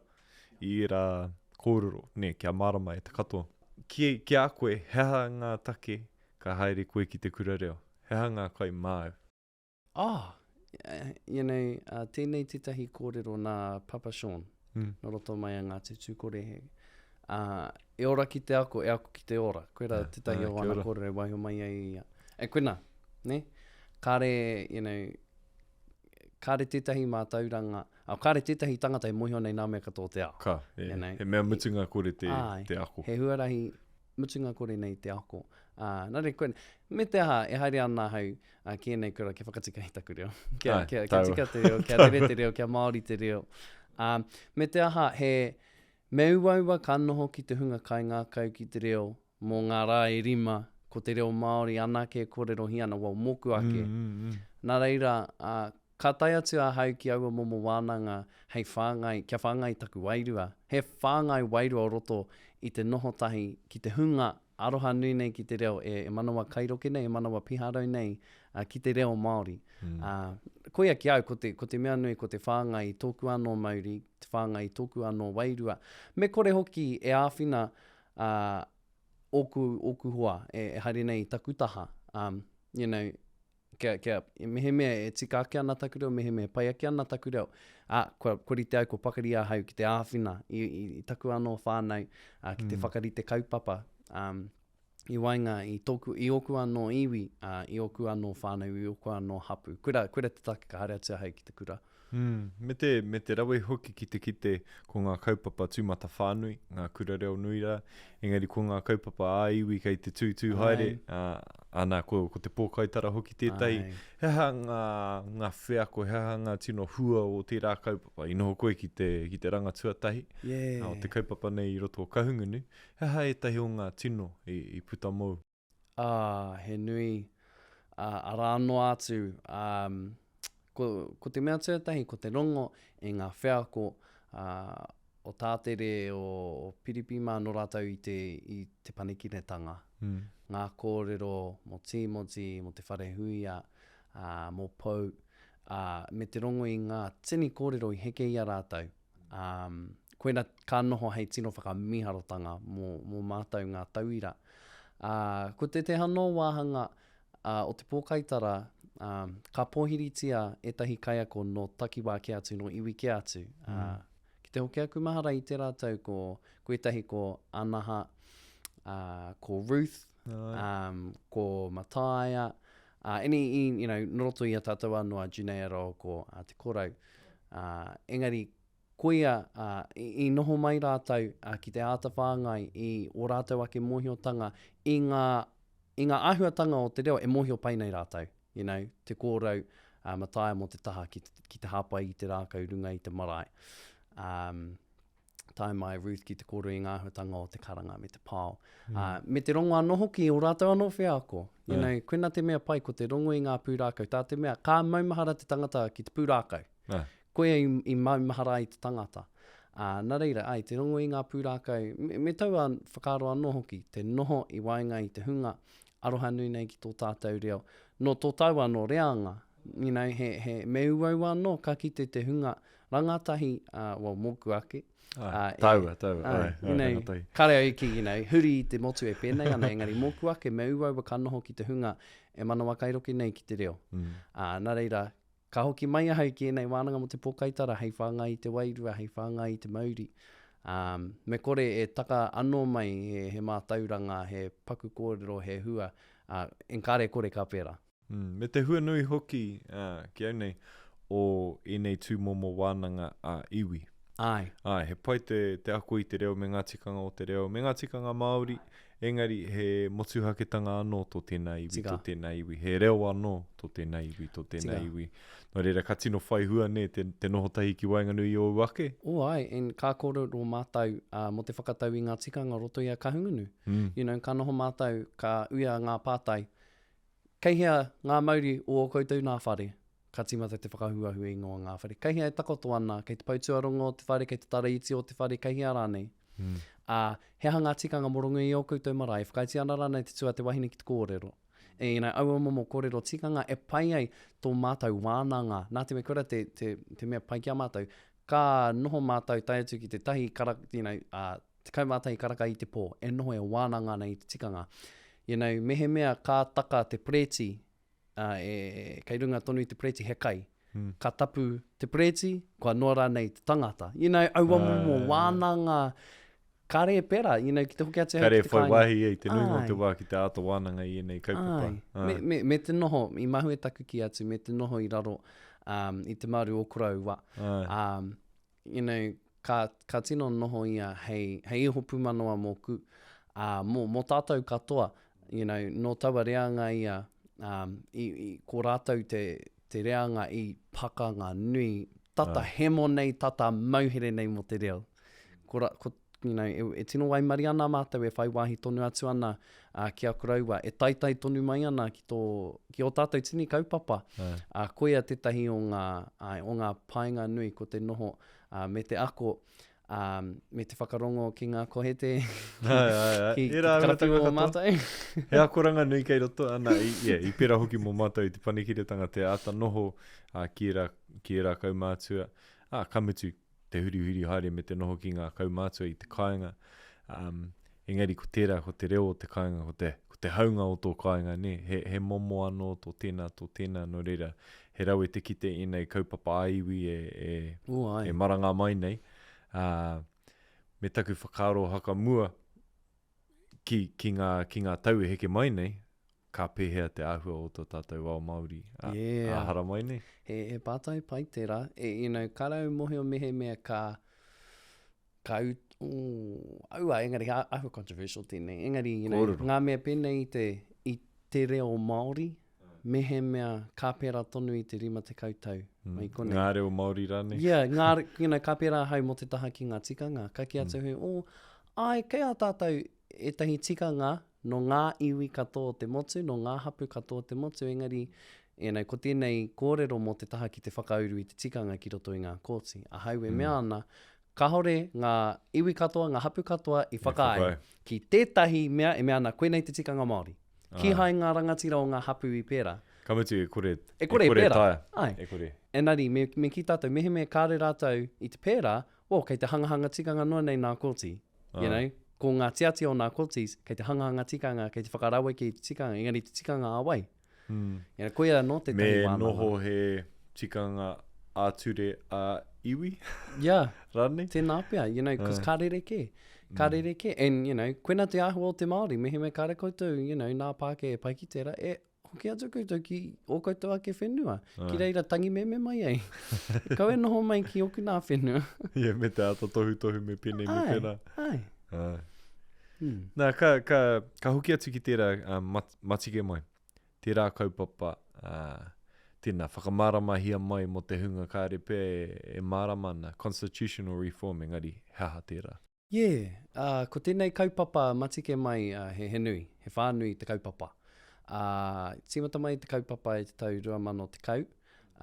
i ērā kōrero, nē, kia mārama e te katoa. Ki, ki a koe, he aha ngā take ka haere koe ki te kura reo? He aha ngā kai māu? Oh, you know, uh, tēnei tētahi kōrero nā Papa Sean, mm. nō roto mai a Ngāti Tūkorehe. Uh, e ora ki te ako, e ako ki te ora. Koira yeah, tētahi o ana kōrero e waiho mai ai ia. E koina, ne? Kāre, you know, kāre tētahi mātauranga, ā, kāre tētahi tangata e mōhio nei nā mea katoa o te ao. Ka, e, You know? he mea mutunga kore te, Āe, te ako. He huarahi mutunga kore nei te ako. Ā, nā reira, koe, me te aha, e haere ana ahau ā, ki ēnei kura kia whakatika i taku reo. Kia, Āe, kia, kia taua. tika te reo, kia rere te reo, kia Māori te reo. Ā, me te aha, he, me uaua ka noho ki te hunga kaingākau ki te reo mō ngā rā e rima, ko te reo Māori anake e kōrerohia ana, well, mōku ake. Mm, mm, mm. Nā reira, ā, ka tae atu ahau ki aua momo wānanga hei whāngai, kia whāngai taku wairua. He whāngai wairua o roto i te noho tahi ki te hunga aroha nui nei ki te reo e, e manawa kairoke nei, e manawa piharau nei, ā, ki te reo Māori. Mm. Ā, koia ki au, ko te, ko te mea nui, ko te whāngai i tōku anō mauri, te whāngai i tōku anō wairua. Me kore hoki e āwhina ā, ōku, ōku hoa e, e haere nei i taku taha. Um, you know, Kia, kia, mehemea e tika ake ana taku reo, mehemea e pai ake ana taku reo, ā, kua, kua rite au, kua pakari ahau ki te āwhina i, i, i taku anō whānau, ā, ki te mm. whakarite kaupapa, um, i waenga i tōku, i ōku anō iwi, ā, i ōku anō whānau, i ōku anō hapū. Koira, koira te take ka haere atu ahau ki te kura. Mm, me te, me te rawe hoki ki te kite ko ngā kaupapa tūmatawhānui, ngā kura reo nui rā, engari ko ngā kaupapa ā-iwi kei te tūtū haere, ā, ana, ko, ko te pōkaitara hoki tētahi. Ai. He aha ngā, ngā wheako, he aha ngā tino hua o tērā kaupapa? I noho koe ki te, ki te ranga tuatahi yeah. o te kaupapa nei i roto o Kahungunu. He aha ētahi o ngā tino i, i puta mōu? Ā, he nui, ā, arā noa atu, ā, ko, ko te mea tuatahi, ko te rongo i ngā wheako, ā, o Tātere, o, o Piripi mā nō rātou i te, i te panekiretanga. Mm. Ngā kōrero mō Tīmoti, mō Te Wharehuia, ā, mō Pou, ā, me te rongo i ngā tini kōrero i heke i a rātou. Um, koina ka noho hei tino whakamīharotanga mō, mō mātou ngā tauira. Uh, ko tētehi anō wāhanga uh, o te pōkaitara, um, ka pōhiritia ētahi kaiako nō takiwā kē atu, nō iwi kē atu. Uh, mm. Ki te hoki aku mahara i tērā tau ko, ko ētahi ko Anaha, uh, ko Ruth, um, ko Mataia, uh, any, you know, nō roto i a tātou anō a Junaea rāua ko uh, Te Korau. Uh, engari, koia, uh, i, i noho mai rātou uh, ki te āta whāngai i ō rātou ake mōhiotanga i ngā, i ngā āhuatanga o te reo e mōhio pai nei rātou. You know, te kōrau uh, Mataia mō te taha ki, ki te hāpai i te rākau runga i te marae. Um, tae mai Ruth ki te kōrero i ngā āhuatanga o te karanga me te pao. Mm. Uh, me te rongo anō hoki o rātou anō wheako. You yeah. know, koina te mea pai ko te rongo i ngā pūrākau. Tā te mea, ka maumahara te tangata ki te pūrākau. Yeah. Koia i, i maumahara ai te tangata. Uh, nā reira, ai, te rongo i ngā pūrākau, me, me taua whakaaro anō hoki, te noho i waenga i te hunga aroha nui nei ki tō tātou reo. Nō tō tāua anō reanga, you know, he, he, me uaua anō ka kite te hunga rangatahi, uh, well, mōku ake. Ai, uh, tāua, tāua, ai, ai, you know, rangatahi. Kare au ki, you know, huri i te motu e pēnei ana, engari mōku ake, me uaua ka noho ki te hunga e manawa kairoki nei ki te reo. Mm. Uh, nā reira, ka hoki mai ahau ki ēnei wānanga mō te pōkaitara hei whāngai i te wairua, hei whāngai i te mauri. Um, me kore e taka anō mai he, he mātauranga, he paku kōrero, he hua, uh, engkare kore ka pērā. Mm, me te hua nui hoki, uh, ki au nei, o ēnei tūmomo wānanga ā-iwi. Āe. Āe, he pai te, te ako i te reo me ngā tikanga o te reo, me ngā tikanga Māori, engari he motuhaketanga anō tō tēnā iwi, Tika. tō tēnā iwi, he reo anō tō tēnā iwi, tō tēnā Tika. iwi. Nō reira, ka tino whai hua nē, te, te noho tahi ki waenganui i ōu ake. Oh āe, and ka kōrero mātou uh, mō te whakatau i ngā tikanga o roto i a Kahungunu. Mm. You know, ka noho mātou, ka uia ngā pātai, Kei hea ngā mauri o ō koutou nā whare? Ka tīmata te whakahuahua ingoa o ngā whare. Kei hea e takoto ana? Kei te poutuarongo o te whare, kei te tara iti o te whare, kei hea rānei? Ā, he aha ngā tikanga mō runga i ō koutou marae? E whakaaetia ana rānei te tū a te wahine ki te kōrero? E, you know, aua momo kōrero tikanga e pai ai tō mātou wānanga. Nā te mea koira te, te, te mea pai ki a mātou. Ka noho mātou tae atu ki te tahi kara, you know, ā, 11 karaka i te pō, e noho e wānanga ana i te tikanga. You know, mehemea ka taka te pereti, uh, e, kei runga tonu i te pereti he kai, mm. ka tapu te pereti, kua noa rānei te tangata. You know, aua uh, momo wānanga, kāre e pera, you know, ki te hoki atu hau ki te kāinga. Kāre e whai wāhi ai te nuinga o te wā ki te āta wānanga i ēnei kaupapa. Ai. Me, me, me te noho, i mahue taku ki atu, me te noho i raro um, i te maru o koroua. Um, you know, ka, ka tino noho ia hei, hei iho pūmanawa mōku, ā, mō, mō tātou katoa, you know, nō taua reanga ia, um, i, i, ko rātou te, te reanga i pakanga nui, tata hemo nei, tata mauhere nei mō te reo. Ko, ra, ko, you know, e, e tino waimarie ana mātou e whai wāhi tonu atu ana uh, ki a koroua, e taetae tonu mai ana ki, tō, ki ō tātou tini kaupapa. Uh, koia tētahi o ngā, uh, o ngā painga nui ko te noho uh, me te ako, um, me te whakarongo ki ngā kohete, ai, ai, ai. ki, ki te karawhiu o mātou. He akoranga nui kei roto, ana, i, yeah, i pērā hoki mō mātou i te panekiretanga te āta noho uh, ki ērā, ki ērā kaumātua. Ah, ka mutu, te hurihuri haere me te noho ki ngā kaumātua i te kāinga. Um, Engari ko tērā, ko te reo o te kāinga, ko te, ko te haunga o tō kāinga, nē, he, he momo anō tō tēnā, tō tēnā, nō reira, he rawe te kite ēnei kaupapa ā-iwi e, e, Ū, āe. e maranga mai nei. Ā, me taku whakaaro hakamua ki, ki ngā, ki ngā tau e heke mai nei, ka pēhea te āhua o tō tātou ao Māori ā, Yeah. ā haramai nei? He, he pātai pai tērā. E, you know, ka rau mōhio mehemea ka, ka u, ooh, aua, engari a, āhua controversial tēnei. Engari, you know, Kōrero. ngā mea pēnei i te, i te reo Māori, mehemea ka pērā tonu i te 50 tau mai konei. Ngā reo Māori rānei? Yeah, ngā, you know, ka pērā ahau mō te taha ki ngā tikanga. Ka kī atu mm. oh, ai, kei a tātou ētahi tikanga nō ngā iwi katoa o te motu, nō ngā hapū katoa o te motu, engari, you know, ko tēnei kōrero mō te taha ki te whakauru i te tikanga ki roto i ngā kōti. Ahau e mea ana, kāore ngā iwi katoa, ngā hapū katoa i whakaae ki tētahi mea e mea ana koinei te tikanga Māori. Kīhai ngā rangatira o ngā hapū i pērā. Ka mutu e kore, e kore, e kore taea. Āe. E kore. Engari, me, me kī tātou, mehemea kāore rātou i te pērā, well, kei te hangahanga tikanga noa nei nā kōti. You know, ko ngā tiati o nā kōtis, kei te hangahanga tikanga, kei te whakaraweke i te tikanga, engari te tikanga a wai? Mm. You know, koia anō tētahi Me wānanga. noho he tikanga ā-ture ā-iwi Yeah. rānei? Tēnā pea, you know, cause ka rerekē. Ka rerekē. And, you know, koina te āhua o te Māori, mehemea kāre koutou, you know, nā Pākehā e pai ki tērā, e hoki atu koutou ki ō koutou ake whenua. Ki reira tangi meme mai ai. Kau e noho mai ki oku nā whenua. Yeah, me te āta tohutohu me pēnei me pēnā. Ai, Ai. Hmm. Nā, ka, ka, ka hoki atu ki tērā uh, mat, matike mai. Tērā kaupapa, uh, tēnā, whakamāramahia mai mō te hunga kāre pea e, e mārama ana, constitutional reform, engari, he aha tērā? Yeah, uh, ko tēnei kaupapa matike mai uh, he, he nui, he whānui te kaupapa. Uh, tīmata mai te kaupapa i te tau 2010,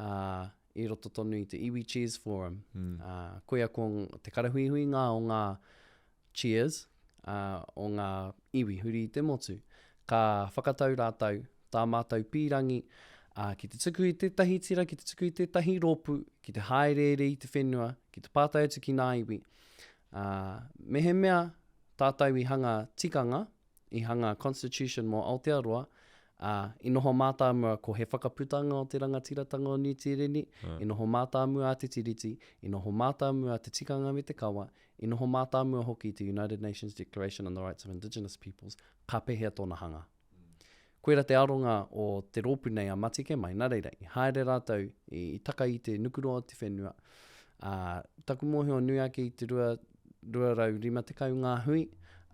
uh, i roto tonu i te Iwi Chairs Forum. Mm. Uh, koia ko te karahuihuinga o ngā chairs, uh, o ngā iwi huri i te motu. Ka whakatau rātou, tā mātou pīrangi, uh, ki te tuku i tētahi tira, ki te tuku i tētahi rōpū, ki te hāereere i te whenua, ki te pātai atu ki ngā iwi, Ā, mehemea tātou i hanga tikanga, i hanga constitution mō Aotearoa, ā, i noho mātāmua ko He Whakaputanga o te Rangatiratanga o Niu Tīreni, i noho mātāmua a Te Tiriti, i noho mātāmua te tikanga me te kawa, i noho mātāmua hoki te United Nations Declaration on the Rights of Indigenous Peoples, ka pēhea tōna hanga? Koira te aronga o te rōpū nei a Matike mai, nā reira, i haere rātou, i, i taka i te nukuroa o te whenua, ā, taku mōhio nui ake i te rua, 250 ngā hui,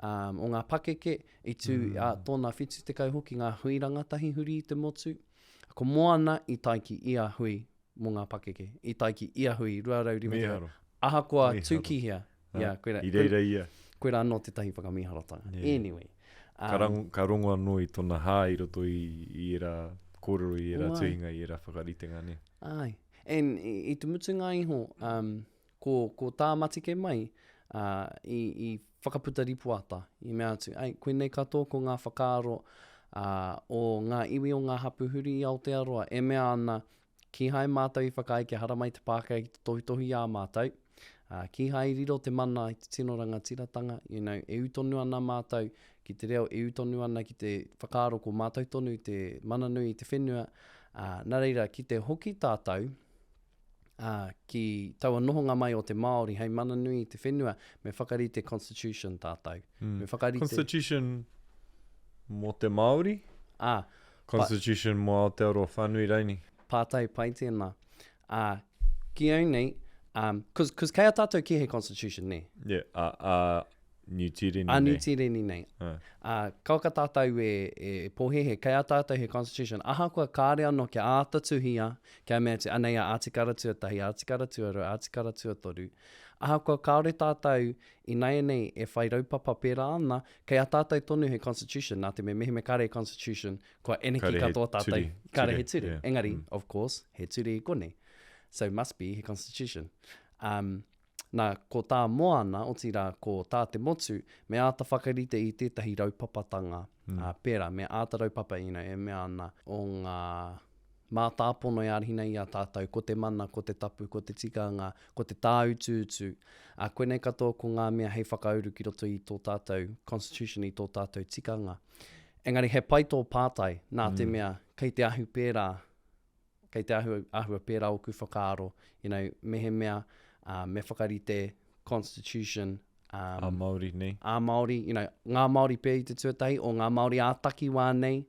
ā, o ngā pakeke, i tū, mm. ā, tōna 70 hoki ngā hui rangatahi huri i te motu. Ko Moana i tae ki ia hui mō ngā pakeke, i tae ki ia hui 250. Mīharo. Ahakoa Mīharo. tū ki hea, Yeah, koira, I reira ia. Koira anō tētahi whakamīharotanga. Yeah. Anyway. Um, ka, rang, ka rongo anō i tona hā i roto i, i ērā kōrero, i ērā tuhinga, i ērā whakaritenga, nē. Ai. And i, i te mutunga iho, um, ko, ko tā Matike mai, uh, i, i whakaputa ripoata, i mea atu, ai, koinei katoa ko ngā whakaaro uh, o ngā iwi o ngā hapū huri i Aotearoa e mea ana Kīhai mātou i whakaae kia haramai te Pākehā ki te tohutohu i a mātou, ā, kīhai i riro te mana i te tino rangatiratanga, you know, e ū tonu ana mātou ki te reo, e ū tonu ana ki te whakaaro ko mātou tonu te mana nui i te whenua, ā, nā reira, ki te hoki tātou, ā, ki taua nohonga mai o te Māori hei mana nui i te whenua, me whakarite constitution tātou. Mm. Me whakarite... Constitution mō te Māori? Ā, Constitution mō Aotearoa whānui raini. Pātai pai tēnā. Ā, ki au nei, um, cause, cause kei a tātou kē he constitution, nē? Yeah, a, a Niu Tīreni A nei. Niu Tīreni nei. Ā. Ā, kauaka tātou e, e pōhēhē, kei a tātou he constitution. Ahakoa kāre anō kia āta tuhia, kia mea atu, anei a Ātikara tuatahi, Ātikara tuarua, Ātikara tuatoru. Ahakoa kāore tātou ināianei e whai raupapa pērā ana, kei a tātou tonu he constitution, nā te mea mehemea kāre he constitution, kua eneki Kāre he katoa tātou, ture, kāre he ture, ture. yeah. Engari, Mm. of course, he ture i konei. So must be he constitution. Um, nā, ko tā Moana, otirā, ko tā te motu, me āta whakarite i tētahi raupapatanga, mm. uh, pērā, me āta raupapa, you know, e mea ana o ngā mātāpono e ārahina i a tātou, ko te mana, ko te tapu, ko te tikanga, ko te tāutuutu. Ā, koinei katoa ko ngā mea hei whakauru ki roto i tō tātou constitution, i tō tātou tikanga. Engari he pai tō pātai, nā te mea, kei te ahu pērā, kei te ahu, āhua pērā ōku whakaaro, you know, mehemea, ā, me whakarite constitution, um, ā-Māori nei. Ā-Māori, you know, ngā Māori pea i te tuatahi, o ngā Māori ā-takiwā nei,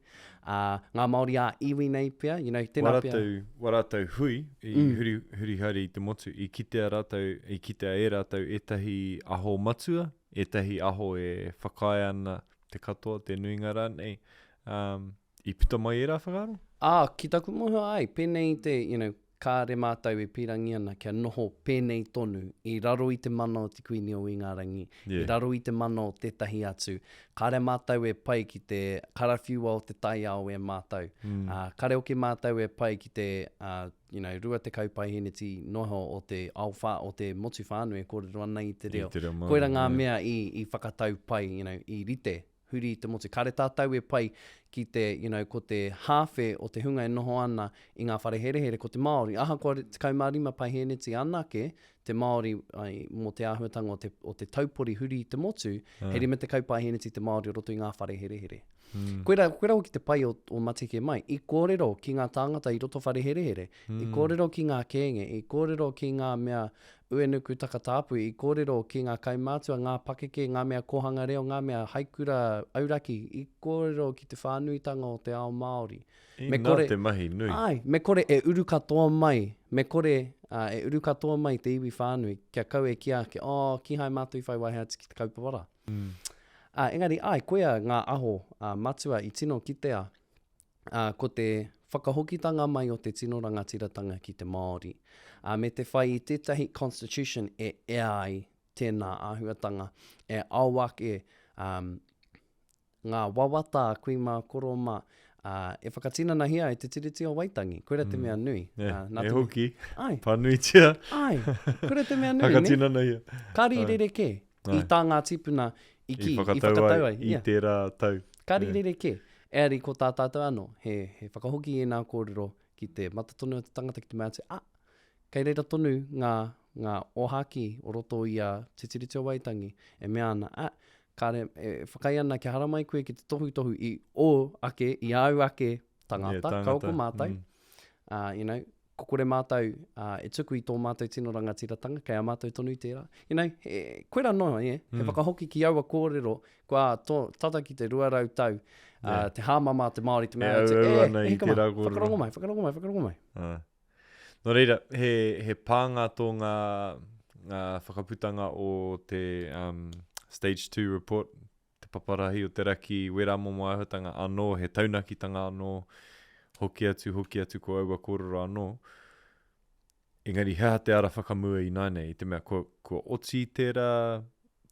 ā, ngā Māori ā-iwi nei pea, you know, tēnā pea. Wā rātou, wā rātou hui, i mm. huri, huri haere i te motu, i kitea rātou, i kitea e rātou ētahi aho matua, ētahi aho e whakaae ana te katoa, te nuinga rānei, um, I puta mai ērā whakaaro? Ā, ki taku mōhio ai, pēnei i te, you know, kāre mātou e pīrangi ana kia noho pēnei tonu i raro i te mana o te Kuini o Ingarangi, yeah. i raro i te mana o tētahi atu. Kāre mātou e pai ki te karawhiua o te taiao e mātou. Mm. Ā, kāre hoki mātou e pai ki te, uh, you know, 20 paeheneti noho o te ao whā, o te motu whānui e kōrero ana i te reo. I te reo Māori, Koira ngā yeah. mea i, i whakatau pai, you know, i rite huri i te motu. Kāre tātou e pai ki te, you know, ko te hāwhe o te hunga e noho ana i ngā whare herehere, ko te Māori. Ahakoa 15 paihēneti anake te Māori ai, mō te āhuatanga o te, o te taupori huri i te motu, he 50 paihēneti te Māori o roto i ngā whare herehere. Mm. Koira, koira hoki te pai o, o Matike Mai. I kōrero ki ngā tāngata i roto whare herehere, mm. i kōrero ki ngā kēnge, i kōrero ki ngā mea Uenuku takatāpui, i kōrero ki ngā kaumātua, ngā pakeke, ngā mea kōhanga reo, ngā mea haikura auraki, i kōrero ki te whānuitanga o te ao Māori. Me Inā kore, te mahi nui. Āe, me kore e uru katoa mai, me kore uh, e uru katoa mai te iwi whānui, kia kau e kīa ake, oh, kīhai mātou i whai wāhi atu ki te kaupapa rā. Mm. Uh, engari, āe, koia ngā aho uh, matua i tino kitea ā, ko te whakahokitanga mai o te tino rangatiratanga ki te Māori, ā, me te whai i tētahi constitution e ea ai tēnā āhuatanga, e ao ake, ā, ngā wawata a kui mā, koro mā, ā, e whakatinanahia ai te Tiriti o Waitangi. Koira te mea nui. E, ā, nā e te hoki, Ai. pānuitia. Ai, koira te mea nui, nē? Whakatinanahia. Kāri rerekē i tā ngā tīpuna i kī, i whakatau ai. I tērā tau. Kāri rerekē. Eari ko tā tātou anō, he, he whakahoki i ēnā kōrero ki te mata tonu o te tangata ki te mea atu, ah, kei reira tonu ngā, ngā ōhākī o roto i a Te Tiriti o Waitangi e mea ana, ah, kāre, e whakaae ana kia haramai koe ki te tohutohu i ō ake, i āu ake tangata, yeah, tangata. kaua ko mātou, mm. uh, you know, ko kore mātou uh, e tuku i tō mātou tino rangatiratanga, kei a mātou tonu tērā. You know, he, koira noa, yeah, he mm. whakahoki ki aua kōrero, kua tō, tata ki te 200 tau, uh, yeah. te hāmama te Māori, te mea, e, au ana i tērā kōrero. Whakarongo mai, whakarongo mai, whakarongo mai. Uh. Nō reira, he, he pānga tō ngā, ngā whakaputanga o te um, Stage 2 report, Te Paparahi o te Raki, wērā momo āhuatanga anō, he taunakitanga anō, hoki atu, hoki atu ko aua kōrero anō. Engari he aha te ara whakamua ināianei, i te mea kua, kua oti tērā,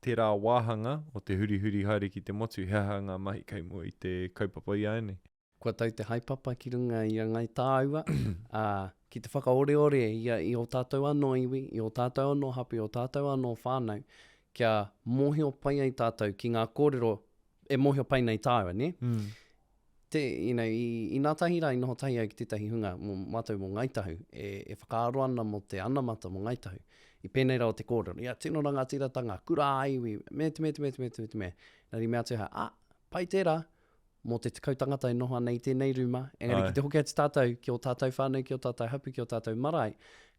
tērā wāhanga o te hurihuri haere ki te motu, he aha ngā mahi kei mua i te kaupapa iāianei? Kua tau te haepapa ki runga i a Ngāi Tāua, ā, ki te whakaoreore i a, i ō tātou anō iwi, i ō tātou anō hapū, i ō tātou anō whānau, kia mōhio pai ai tātou ki ngā kōrero e mōhio pai nei tāua, nē? Mm. Te, you know, i, i nā tahi rā i noho tahi au ki tētahi hunga mō mātou mō Ngāi Tahu, e, e whakaaro ana mō te anamata mō Ngāi Tahu. I pēnei rawa te kōrero, ia, tino rangatiratanga, kura ā-iwi, me te me te me te me te me te me. Engari mea atu hei, ah, pai tērā, mō te 10 tangata e noho ana i tēnei rūma, engari ki te hoki atu tātou ki ō tātou whānau, ki ō tātou hapu, ki ō tātou marae,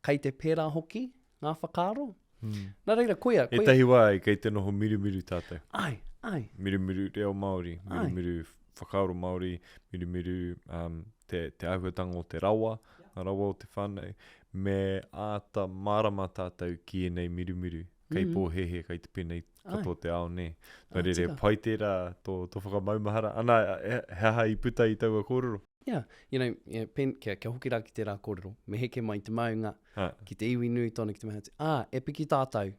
kei te pērā hoki ngā whakaaro. Mm. Nā reira, koia, koia... Ētahi wā, kei te noho mirumiru tātou. Ai, ai. Mirumiru reo Māori, mirumiru whakaaro Māori, mirumiru um, te, te āhuatanga o te rawa, ngā rawa o te whānau. Me āta mārama tātou ki ēnei mirumiru. Kei mm. pōhēhē, kei te pēnei katoa te ao, nē. Nā reira, he pai tērā tō, tō whakamaumahara. Ana, he, he aha i puta i taua kōrero? Yeah, you know, yeah, pen, kia, kia hoki rā ki tērā kōrero, me heke mai te maunga, ha. ki te iwi nui tonu, ki te mea atu, ā, e piki tātou,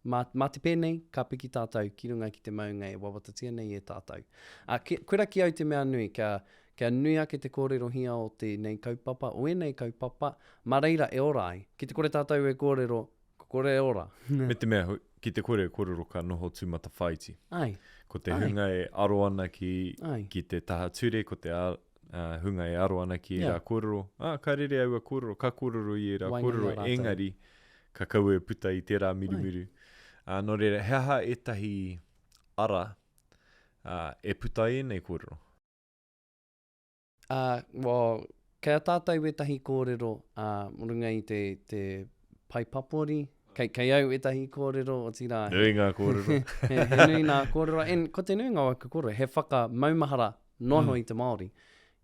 mā, mā te pēnei, ka piki tātou ki runga ki te maunga e wawatatia nei e tātou. Ā, ki, koira ki au te mea nui, kia, kia nui ake te kōrerohia o tēnei kaupapa, o ēnei kaupapa, mā reira e ora ai. Ki te kore tātou e kōrero, Ko kore e ora. Me te mea, ki te kore e korero ka noho tūmatawhāiti. Ai. Ko te hunga e aro ana ki, Ai. ki te taha ture, ko te, uh, hunga e aro ana ki ērā yeah. kōrero. Ah, ka rere aua kōrero, ka kōrero i ērā kōrero, engari ka kaua e puta i tērā mirumiru. Uh, nō reira, he aha ētahi ara uh, e puta ai ēnei kōrero? Ā, well, kei a tātou ētahi kōrero, ā, mō runga i te, te pae papori, kei, kei au ētahi kōrero, otirā, he, Nui ngā kōrero. he, he nui ngā kōrero, and ko te nuinga o aku kōrero, he whakamaumahara noa iho mm. i te Māori.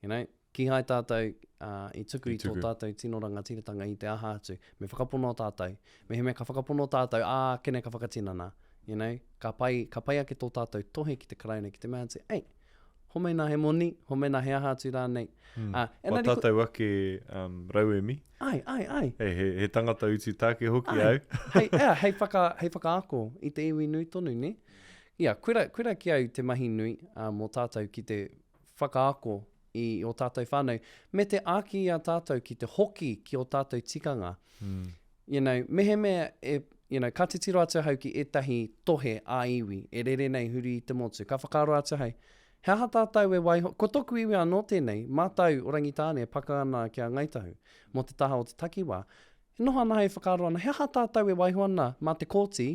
You know, kīhai tātou uh, i tuku i, I tō tātou tino rangatiratanga i te aha atu. Me whakapono tātou. Mehemea ka whakapono tātou, ā, kene ka whakatinana. You know, ka pai, ka pai ake tō tātou tohe ki te Karauna ki te mea atu, ei, Homai nā he moni, homai nā he aha atu rānei. Mm. Uh, engari, Wā tātou ake um, rauemi. Ai, ai, ai. He, he, he tangata utu tāke hoki ai. au. hei, yeah, hei, whaka, hei whakaako i te iwi nui tonu, ne? Ia, koira, koira ki au te mahi nui uh, mō tātou ki te whakaako i o tātou whānau, me te āki i a tātou ki te hoki ki o tātou tikanga. Mm. You know, mehemea e, you know, ka titiro atu ahau ki ētahi tohe ā-iwi e rere nei huri i te motu, ka whakaaro atu ahau, he aha tātou e waiho, ko toku iwi anō tēnei, mātou o Rangitāne e paka ana ki a Ngāi Tahu, mō te taha o te takiwā, e noho ana ahau e whakaaro ana, he aha tātou e waiho ana mā te kōti,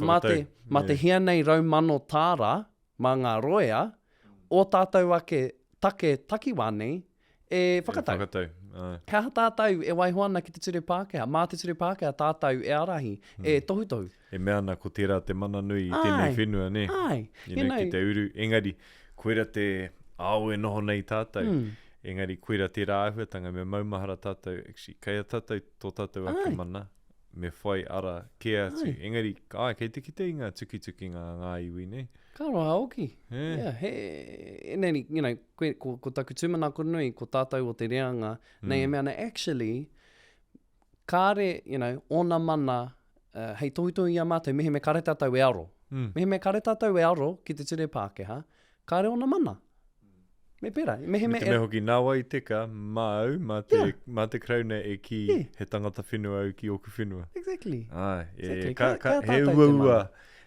mā te, mā te hia nei 100,000 tāra, mā ngā roea, ō tātou ake take takiwā nei e whakatau. E whakatau, āe. He aha tātou e waiho ana ki te ture Pākehā? Mā te ture Pākehā tātou e ārahi, e hmm. tohutohu. E mea ana ko tērā te mana nui i tēnei whenua, nē? Āe. You know, ki te uru. Engari, koira te ao e noho nei tātou. Mm. Engari, koira tērā āhuatanga, me maumahara tātou, actually, kei a tātou tō tātou ake mana. me whai ara kē atu. Ai. Engari, ai, kei te kite i ngā tukitukinga a ngā iwi, nei? Ka roa hoki. Yeah. Yeah, he, engari, you know, koe, ko, ko taku tūmanako nui, ko tātou o te reanga, mm. nei e mea ana, actually, kāre, you know, ōna mana, uh, hei tohutohu i a mātou, mehemea kāre tātou e aro. Mm. Mehemea kāre tātou e aro ki te ture Pākehā, kāre ōna mana. Me pērā. Mehemea Me te mea hoki, nā wai teka, māu, mā te, yeah. mā te Karauna e kī yeah. he tangata whenua au ki ōku whenua. Exactly. Ai, e, exactly. Ka, ka, ka, he uaua,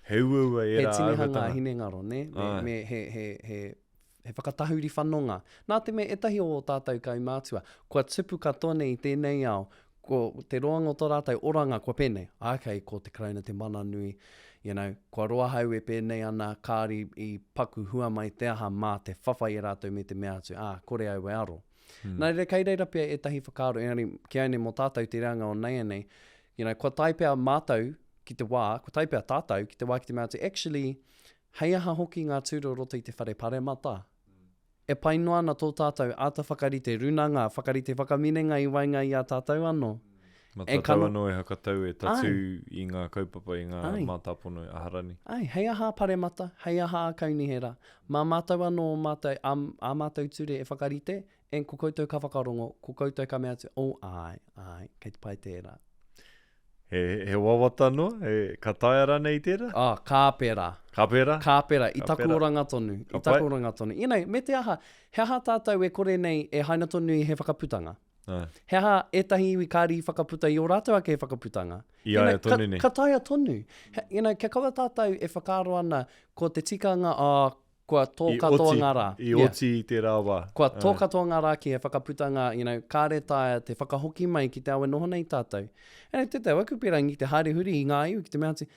he uaua ērā āhuatanga. He tinihanga hinengaro, ne? Me, me, he, he, he, he whakatahuri whanonga. Nā te mea ētahi o ō tātou kaumātua, kua tupu katoa nei i tēnei ao, ko te roanga o tō rātou oranga kua pēnei, okay, ko te Karauna te mana nui, you know, kua roa hau e pēnei ana, kāri i paku hua mai te aha mā te whawhai e rātou me te mea atu, ā, kore au e aro. Mm. Nā reira, kei reira pea ētahi whakaaro, engari, ki au nei mō tātou te reanga o naianei, you know, kua tae pea mātou ki te wā, kua tae pea tātou ki te wā ki te mea atu, actually, hei aha hoki ngā tūru o roto i te whare paremata? E pai noa ana tō tātou āta whakarite runanga, whakarite whakaminenga i waenga i a tātou anō. Ma tātou anō e hakatau, e tatū i ngā kaupapa, i ngā mātāpono e aha rani. Āe, hei aha a Paremata, hei aha a Kaunihera. Mā mātou anō ō mātou, ā, ā mātou ture e whakarite, and ko koutou ka whakarongo, ko koutou ka mea atu, oh, āe, āe, kei te pai tērā. He, he wawata noa? He, ka taea ranei tērā? Oh, ka pērā. Ka pērā? Ka pērā, i taku oranga tonu, i taku oranga tonu. You know, me te aha, he aha tātou e kore nei e haina tonu i he whakaputanga? Ai. He aha ētahi iwi kāri i whakaputa i ō rātou ake whakaputanga? I a ia tonu nei. Ka, ka taea tonu. He, you know, kia kaua tātou e whakaaro ana ko te tikanga, oh, Kua tō katoa ngā rā. I oti i tērā wā. Kua tō katoa ngā rā ki he whakaputanga, you know, kāre taea te whakahoki mai ki te ao e noho nei tātou. Engari tētahi o aku pīrangi ki te haere huri i ngā iwi ki te mea atu,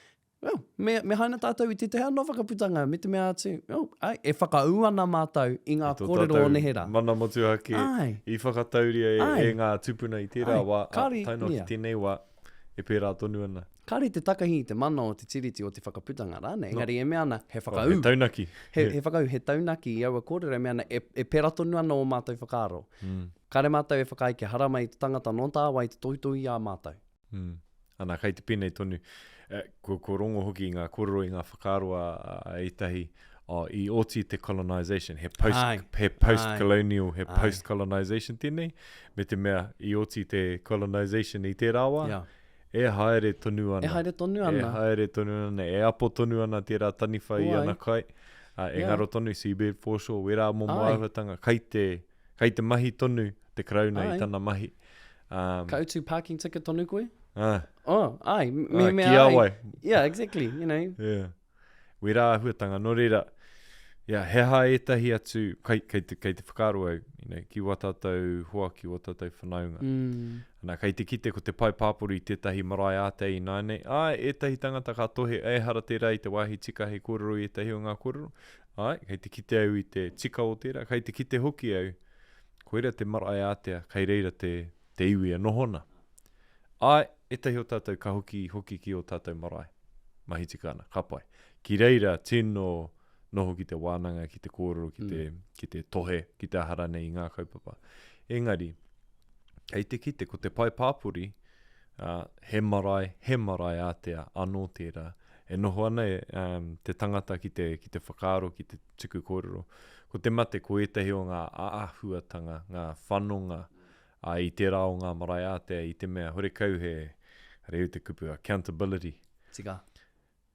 well, me, me haina tātou i tētahi anō whakaputanga, me te mea atu, oh, ai, e whakaū ana mātou i ngā kōrero o neherā. Mana motuhake i whakatauria e, e ngā tūpuna i tērā wā, a, tae noa ki tēnei wā, e pērā tonu ana. Kāre te takahi i te mana o te Tiriti o te Whakaputanga rānei, engari e mea ana, he whakaū. Oh, he taunaki. He, he whakaū, he taunaki i aua kōrero e mea ana, e, e pērā tonu ana ō mātou whakaaro. Mm. Kāre mātou e whakaae kia haramai te tangata nō tāwai te tohutohu i a mātou. Mm. Ana, kei te pēnei tonu. Eh, ko, ko rongo hoki i ngā kōrero, i ngā whakaaro a, a ētahi, oh, i oti te colonisation, he post, Ai. he post-colonial, he post-colonisation tēnei, me te mea i oti te colonisation i tērā wā, yeah. E haere tonu ana. E haere tonu ana. E haere tonu ana, e apo tonu ana tērā taniwha i ana kai. Uh, e ngaro tonu seabed foreshore, wērā momo āhuatanga, kei te, kei te mahi tonu te Karauna i tana mahi. Um, Ka utu parking ticket tonu koe? Ah. Oh, ai, me, me, ki a wai. Yeah, exactly, you know. Yeah. Wērā āhuatanga, nō reira, Yeah, he aha ētahi atu, kei, kei, te, kei te whakaaro au, you know, ki wā tātou hoa, ki wā tātou whanaunga. Mm. Ana, kei te kite ko te pae pāpori tētahi marae ātea ināianei. Āe, ētahi tangata ka tohe, ehara tērā i te wāhi tika hei kōrero i ētahi o ngā kōrero. Āe, kei te kite au i te tika o tērā, kei te kite hoki au, koira te marae ātea, kei reira te, te iwi e noho ana. Āe, ētahi o tātou ka hoki, hoki ki ō tātou marae. Mahi tika ana, ka pai. Ki reira, tino noho ki te wānanga, ki te kōrero, ki te, mm. ki te tohe, ki te aha rānei i ngā kaupapa. Engari, kei te kite, ko te pae pāpori, uh, he marae, he marae ātea anō tērā. E noho ana e, um, te tangata ki te, ki te whakaaro, ki te tuku kōrero. Ko te mate, ko ētahi o ngā āhuatanga, ngā whanonga, ā, i tērā o ngā marae ātea, i te mea, horekau he, reu te kupu, accountability. Tika.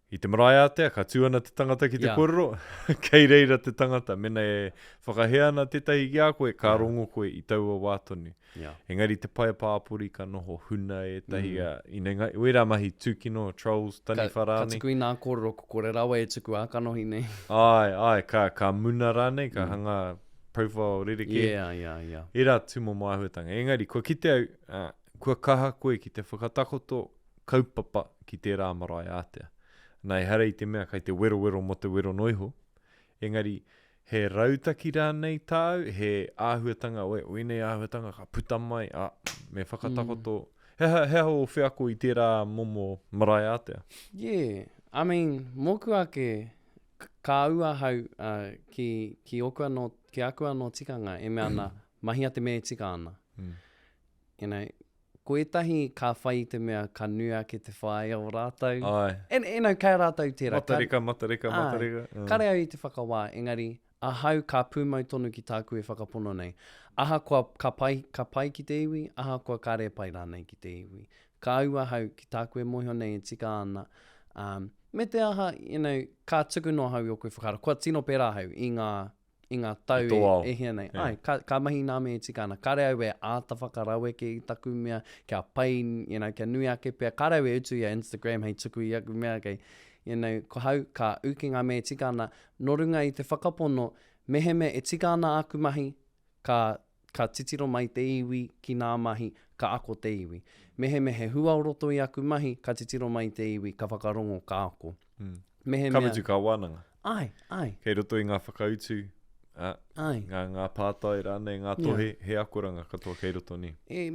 I te marae ātea, ka tū ana te tangata ki te yeah. kōrero, kei reira te tangata. Mena e whakahē ana tētahi ki a koe, ka yeah. rongo koe i taua wā tonu. Yeah. Engari te pae pāpori ka noho huna ētahi, mm. uh, ine, nga, wērā mahi tūkino, trolls, taniwha rānei. Ka tuku i nā kōrero, ko kore rawa e tuku ā kanohi nei. Ai, ai, ka, ka muna rānei, ka mm. hanga profile rerekē. Yeah, yeah, yeah. Ērā tūmomo āhuatanga. Engari, kua kite au, uh, kua kaha koe ki te whakatakoto kaupapa ki tērā marae ātea. Nā, ehara i te mea kei te werowero mō te wero noa iho, engari he rautaki rānei tāu, he āhuatanga, oe, wēnei āhuatanga ka puta mai, ā, me whakatakoto. Mm. He aha, he aha ō wheako i tērā momo marae ātea? Yeah, I mean, mōku ake, ka ū ahau uh, ki, ki, oku anō, ki aku anō tikanga e mea ana, mahia te mea e tika ana. Mm. You know, ko ētahi ka whai i te mea ka nui ake te whāia o rātou. Āe. And, you know, kei a rātou tērā. Matareka, matareka, matareka. Āe. Kare au i te whakawā, engari, ahau ka pūmau tonu ki tāku e whakapono nei. Ahakoa ka pai, ka pai ki te iwi, ahakoa kāre e pai rānei ki te iwi. Ka au ahau ki tāku e mōhio nei e tika ana. Um, me te aha, you know, ka tuku noa ahau i ōku whakaaro. Kua tino pērā ahau i ngā i ngā tau e, e hia nei. Yeah. Ai, ka, ka mahi nā mea e tika ana. Kare au e āta whakaraweke i taku mea, kia pai, you know, kia nui ake pea. Kare au e utu i a Instagram hei tuku i aku mea, kei, you know, ko hau, ka ū ki ngā mea e tika ana. Nō runga i te whakapono, mehemea e tika ana aku mahi, ka, ka titiro mai te iwi ki nā mahi, ka ako te iwi. Mehemea he hua o roto i aku mahi, ka titiro mai te iwi, ka whakarongo, ka ako. Mm. Mehemea... Ka mutu ka wānanga. Ai, ai. Kei roto i ngā whakautu, ā, ai. Ngā, ngā pātai rānei, ngā tohe, yeah. he akoranga katoa kei roto nei. E,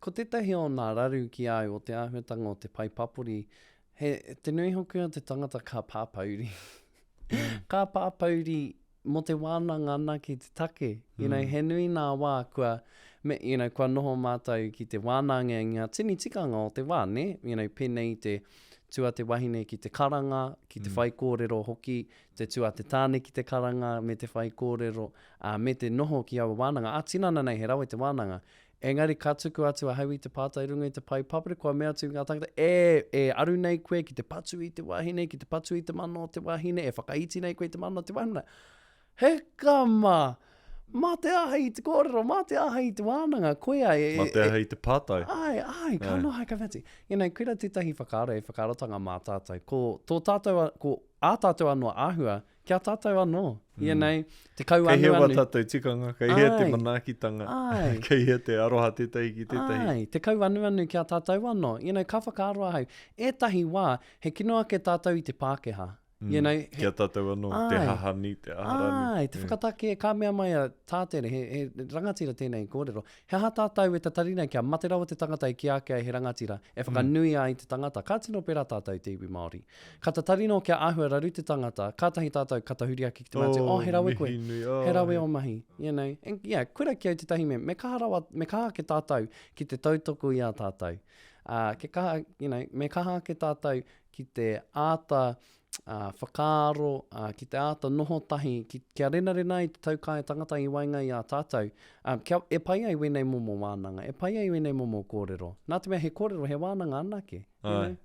ko tētahi o nā raru ki a au o te āhuatanga o te pae papori, he, te nui hoki o te tangata ka pāpouri. Mm. ka pāpouri mō te wānanga anake te take. You know, mm. he nui nā wā kua, me, you know, kua noho mātou ki te wānanga i ngā tini tikanga o te wā, ne? You know, pēnei i te tū a te wahine ki te karanga, ki te mm. whaikōrero hoki, te tū a te tāne ki te karanga me te whaikōrero, uh, me te noho ki aua wānanga. Ā tinana nei, he rawe te wānanga. Engari ka tuku atu ahau i te pātai runga i te pae papre, kua mea atu ngā tāngata, e, e aru nei koe ki te patu i te wahine, ki te patu i te mana o te wahine, e whakaiti nei koe i te mana o te wahine. Heka mā! Mā te aha i te kōrero, mā te aha i te wānanga, koia e... Mā te aha i te pātai. Ai, ai, ka noho hai ka whati. You know, koira tētahi whakaaro e whakaarotanga mā tātou. Ko tō tātou, ko ā tātou anō āhua, Ki a tātou anō, mm. you know, te kauanuanu. Kei hea wā tātou tikanga, kei hea te manaakitanga, ai. kei hea te aroha tētahi ki tētahi. Ai, te kauanuanu ki a tātou anō. You know, ka whakaaro ahau, ētahi wā, he kino ake tātou i te Pākehā. Mm. You know, he, ki a tātou anō, ai, te hahani, te aharani. Ai, te whakatake, ka mea mai a Tātere, he, he rangatira tēnei kōrero. He aha tātou e tatari nei kia mate rawa te tangata e kīa ake ai he rangatira, e whakanui ai te tangata. Ka tino pērā tātou te iwi Māori. Ka tatari noa kia āhua raru te tangata, kātahi tātou ka tahuri ake ki te mea atu, oh, he rawe koe, he rawe ō mahi, you know. And, yeah, koira ki au tētahi mea, me kaha rawa, me kaha ake tātou ki te tautoko i a tātou. Uh, ke kaha, you know, me kaha ake tātou ki te āta uh, whakaaro, uh, ki te āta noho tahi, ki, kia renarena ai te taukaea tangata i waenga i a tātou, um, kia, e pai ai wēnei momo wānanga, e pai ai wēnei momo kōrero. Nā te mea he kōrero, he wānanga anake. You know?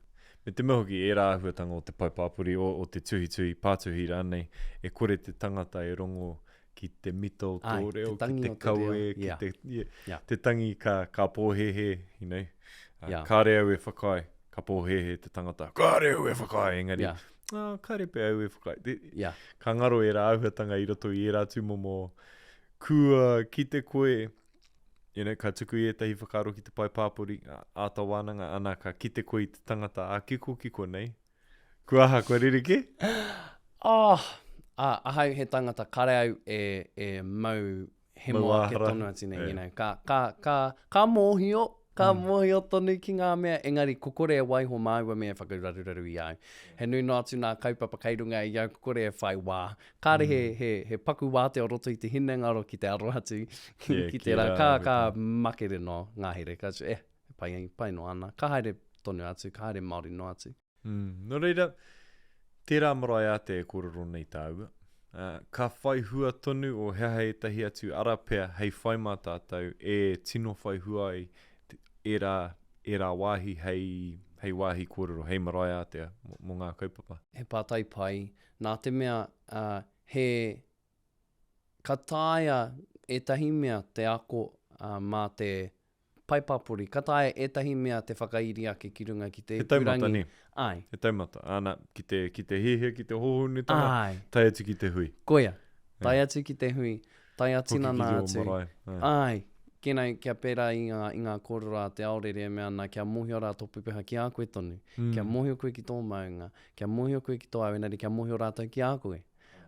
Me te mea hoki, ērā āhuatanga o te pae pāpori, o, o te tuhituhi, pātuhi rānei, e kore te tangata e rongo ki te mita o tō reo, ki te kawe, ki yeah. te, yeah, yeah. te tangi ka, ka pōhēhē, you know. Uh, yeah. Kāre au e whakaae, ka pōhēhē te tangata, kāre au e whakaae, engari, yeah. Oh, kāre pea au e whakaae. Te, Yeah. Ka ngaro ērā āhuatanga i roto i ērā tūmomo kua kite koe, you know, ka tuku i ētahi whakaaro ki te pae pāpori, āta wānanga, ana, ka kite koe i te tangata ā-kikokiko nei. Kua aha, kua rerekē? Oh, ah, ahau he tangata kare au e, e mau hemo ake tonu atu nei, you know, ka, ka, ka, ka mōhio, ka mm. mōhio tonu ki ngā mea, engari ko kore e waiho māua mea e whakararuraru i au. He nui noa atu nā kaupapa kei runga i au, ko kore e whai wā. Kāre mm. he, he, he paku wā te o roto i te hinengaro ki te aro atu, ki, yeah, ki tērā, ka, ka makere noa ngā here, ka, eh, pai, pai noa ana. Ka haere tonu atu, ka haere Māori noa atu. Mm, nō reira, tērā marae ātea e kōrero nei tāua, ā, ka whai hua tonu o he aha ētahi atu ara pea hei whai mā tātou e tino whai hua ai ērā, ērā wāhi hei, hei wāhi kōrero, hei marae ātea mō, mō ngā kaupapa. He pātai pai, nā te mea, ā, he, ka taea ētahi mea te ako, ā, mā te Pae pāpori, ka taea ētahi mea te whakairi ake ki runga ki te He taumata, ipurangi. nē. Āe. He taumata, āna, ki te, ki te hiahia, ki te hōhonutanga, Āe. tae atu ki te hui. Koia. Tae atu ki te hui, tae Hoki ki ā-tinana tō atu. marae, āe. Āe. Kēnei, kia pērā i ngā, i ngā kōrero a Te Aorere e mea ana, kia mōhio rā tō pepeha ki a koe tonu. Kia mōhio koe ki tō maunga, kia mōhio koe ki tō au, engari kia mōhio rātou ki a koe.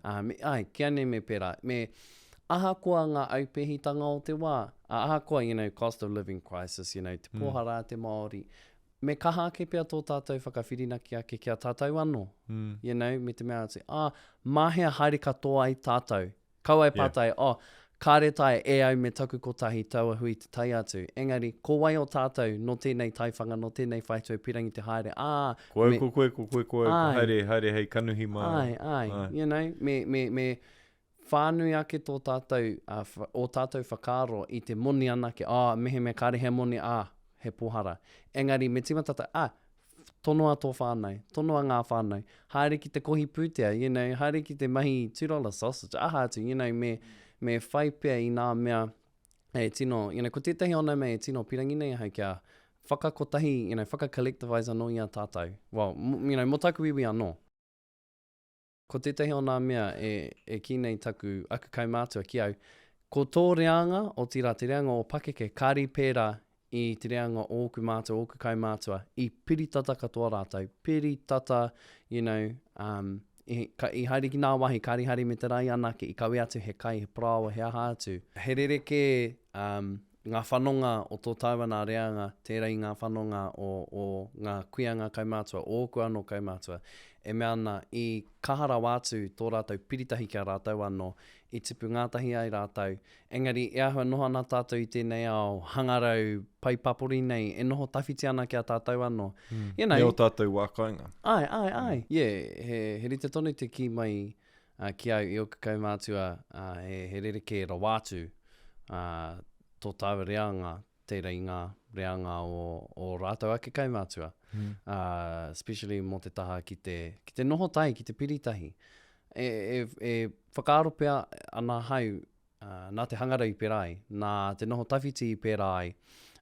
Ā, me, āe, kia nei me pērā. Me, ahakoa ngā aupēhitanga o te wā, ā, ahakoa, you know, cost of living crisis, you know, te pōhara a te Māori, me kaha ake pea tō tātou whakawhirinaki ake ki a tātou anō, mm. you know, me te mea atu, ā, mā hea haere katoa ai tātou? Kaua e pātai, yeah. oh, kāre taea e au me taku kotahi taua hui te tae atu. Engari, ko wai o tātou nō tēnei taiwhanga, nō tēnei whaitua e pirangi te haere, ā... Ko au, ko koe, ko koe, ko au, ko haere, haere hei kanuhi mā. Āe, āe, you know, me, me, me whānui ake tō tātou, uh, ō tātou whakaaro i te moni anake, ā, mehemea kāre he moni, ā, he pōhara. Engari, me tīmata tātou, ā, tonoa tō whānau, tonoa ngā whānau, haere ki te kohi pūtea, you know, haere ki te mahi $2 sausage, aha atu, you know, me, me whai pea i nā mea e tino, you know, ko tētahi o nā mea e tino pirangi nei ahau kia whakakotahi, you know, whakacollectivise anō i a tātou. Well, you know, mō taku iwi anō. Ko tētahi o nā mea e, e kī nei taku, aku kaumātua ki au, ko tō reanga, otirā te reanga o pakeke, kāri pērā i te reanga o ōku mātua, ōku kaumātua, i piri tata katoa rātou, piri tata, you know, um, i, ka, i haere ki nā wāhi, kāri haere me te rai anake, i kawe atu he kai, he parāoa, he aha atu. He rerekē, um, ngā whanonga o tō tāua nā reanga, tērā i ngā whanonga o, o ngā kuia, ngā kaumātua, o ōku anō kaumātua, e mea ana i kaha rawa atu tō rātou piritahi ki a rātou anō, i tipu ngātahi ai rātou. Engari, e āhua noho ana tātou i tēnei ao hangarau pai papori nei, e noho tawhiti ana ki a tātou anō. Mm. You know, Me ō tātou wā kāinga. Āe, āe, āe. Yeah, he, he rite tonu te kī mai uh, ki au i ōku kaumātua, uh, he, he rerekē rawa atu uh, tō tāua reanga, tērā i ngā reanga o, o rātou ake kaumātua. Mm. Uh, especially mō te taha ki te, ki te noho tahi, ki te piri tahi. E, e, e whakaaro pea ana ahau, uh, nā te hangarau i pērā ai, nā te noho tawhiti i pērā ai,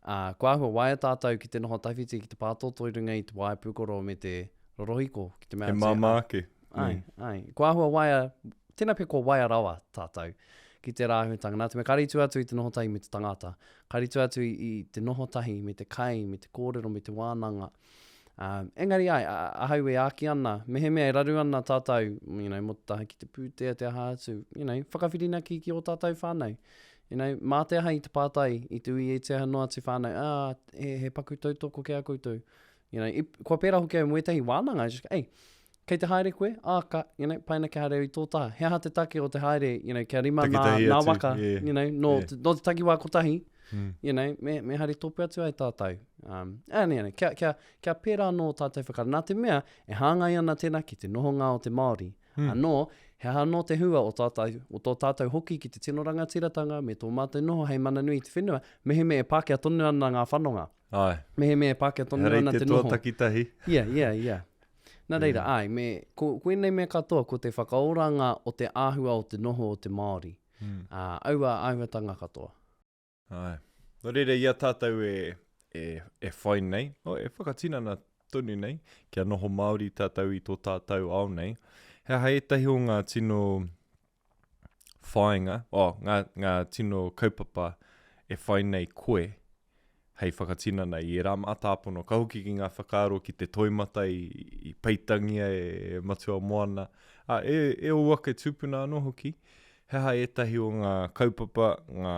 uh, kua āhua waia tātou ki te noho tawhiti, ki te pātōtō i runga i te waea pūkoro me te rorohiko, ki te mea He māmā ake. Ai, ai. Kua āhua waia, tēnā pea kua waia rawa tātou ki tērā āhuatanga. Nā te mea kāre i tua atu i te noho tahi me te tangata. Kāre i tua atu i, i te noho tahi me te kai, me te kōrero, me te wānanga. Um, engari ai, ahau e āki ana, mehemea e raru ana tātou, you know, mō te taha ki te pūtea, te aha atu, you know, whakawhirinaki ki ō tātou whānau. You know, mā te aha i te pātai, i te ui e te aha noa atu whānau, ah, he, he paku tautoko ki a koutou. You know, i, kua pērā hoki au mō ētahi wānanga, just, hey, kei te haere koe, ah, ka, you know, pai ana kia haere au i tō taha. He aha te take o te haere, you know, kia rima nā, nā waka, yeah. you know, nō, yeah. te, nō te takiwā kotahi, mm. you know, me, me haere tōpū atu ai tātou. Um, ane, ane, kia, kia, kia pērā anō tātou whakaaro. Nā te mea, e hāngai ana tēnā ki te nohonga o te Māori. Mm. Anō, he aha anō te hua o tātou, o tō tātou hoki ki te tino rangatiratanga me tō mātou noho hei mana nui i te whenua, mehemea e Pākehā tonu ana ngā whanonga. Āe. Mehemea e Pākehā tonu ana te noho. Ehara i te toa takitahi. Yeah, yeah, yeah. Nā reira, mm. āe, me, ko, ko ēnei mea katoa, ko te whakaoranga o te āhua o te noho o te Māori. Mm. Ā, aua āhuatanga katoa. Āe. Nō reira, i a tātou e, e, e whai nei, oh, e whakatinana tonu nei, kia noho Māori tātou i tō tātou ao nei, he aha ētahi o ngā tino whāinga, oh, ngā, ngā tino kaupapa e whai nei koe hei whakatinana i ērā mātāpono. Ka hoki ki ngā whakaaro ki te toimata i, i peitangia e Matua Moana, ā, e, e ōu ake tūpuna anō hoki. He aha ētahi o ngā kaupapa, ngā,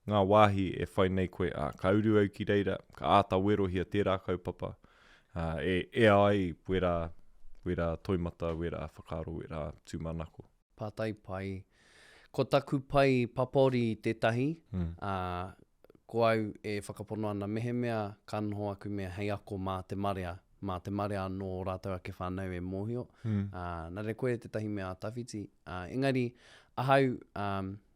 ngā wāhi e whai nei koe, ā, ka uru au ki reira, ka āta werohia tērā kaupapa, ā, e ea ai wērā, wērā toimata, wērā whakaaro, wērā tūmanako. Pātai pai. Ko taku pai papori tētahi, ā, ko au e whakapono ana mehemea ka noho aku mea hei ako mā te marea, mā te marea anō ō rātou ake whānau e mōhio, ā, nā reira koia tētahi mea ā-tawhiti. Ā, engari, ahau, ā,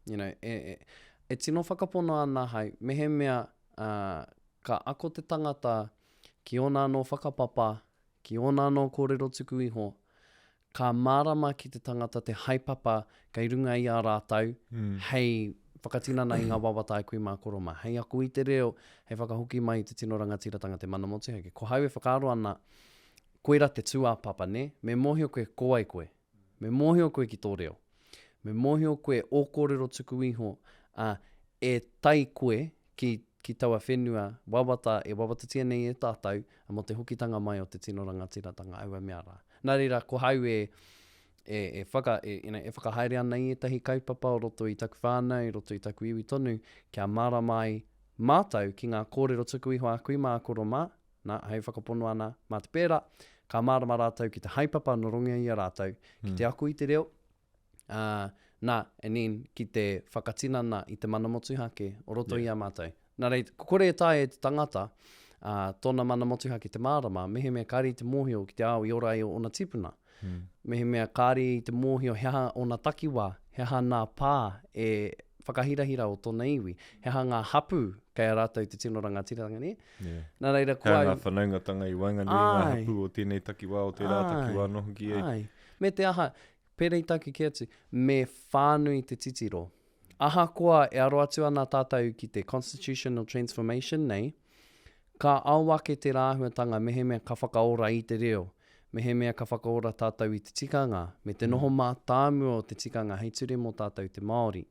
you know, e, e, e tino whakapono ana ahau, mehemea, ā, ka ako te tangata ki ōna anō whakapapa, ki ōna anō kōrero tuku iho, ka mārama ki te tangata te haepapa kei runga i a rātou hei whakatinana i ngā wawata a kui mā koro mā, hei ako i te reo, hei whakahoki mai i te tino rangatiratanga, te mana motuhake. Ko hau e whakaaro ana, koira te tūāpapa, nē? Me mōhio koe ko wai koe. Me mōhio koe ki tō reo. Me mōhio koe ō kōrero tuku iho, ā, e tae koe ki, ki taua whenua wawata e wawatatia nei e tātou mō te hokitanga mai o te tino rangatiratanga aua mea rā. Nā reira, ko hau e, e, e, whaka, e, you know, e whakahaere ana i ētahi kaupapa o roto i taku whānau, i roto i taku iwi tonu, kia mārama ai mātou ki ngā kōrero tuku iho a kui mā, a koro mā, nā, hei whakapono ana mā te pērā, ka mārama rātou ki te haepapa nō runga i a rātou, ki te ako i te reo, ā, nā, and then, ki te whakatinana i te mana motuhake o roto yeah. i a mātou. Nā reira, ko kore e taea e te tangata, ā, tōna mana motuhake te mārama, mehemea kāre i te mōhio ki te ao i ora ai ōna tīpuna. Mm. Mehemea kāre i te mōhio he aha ōna takiwā, he aha nā pā e whakahirahira o tōna iwi, he aha ngā hapū kei a rātou te tino rangatiratanga, nē? Yeah. Nā reira, ko au... He aha ngā whanaungatanga i waenganui i ngā hapū o tēnei takiwā, o tērā takiwā anō hoki e. Ai. Me te aha, Pērā i tāku kī atu, me whānui te titiro. Ahakoa e aro atu ana tātou ki te constitutional transformation nei, ka ao ake tērā āhuatanga mehemea ka whakaora i te reo, mehemea ka whakaora tātou i te tikanga, me te noho mātāmua o te tikanga hei ture mō tātou te Māori.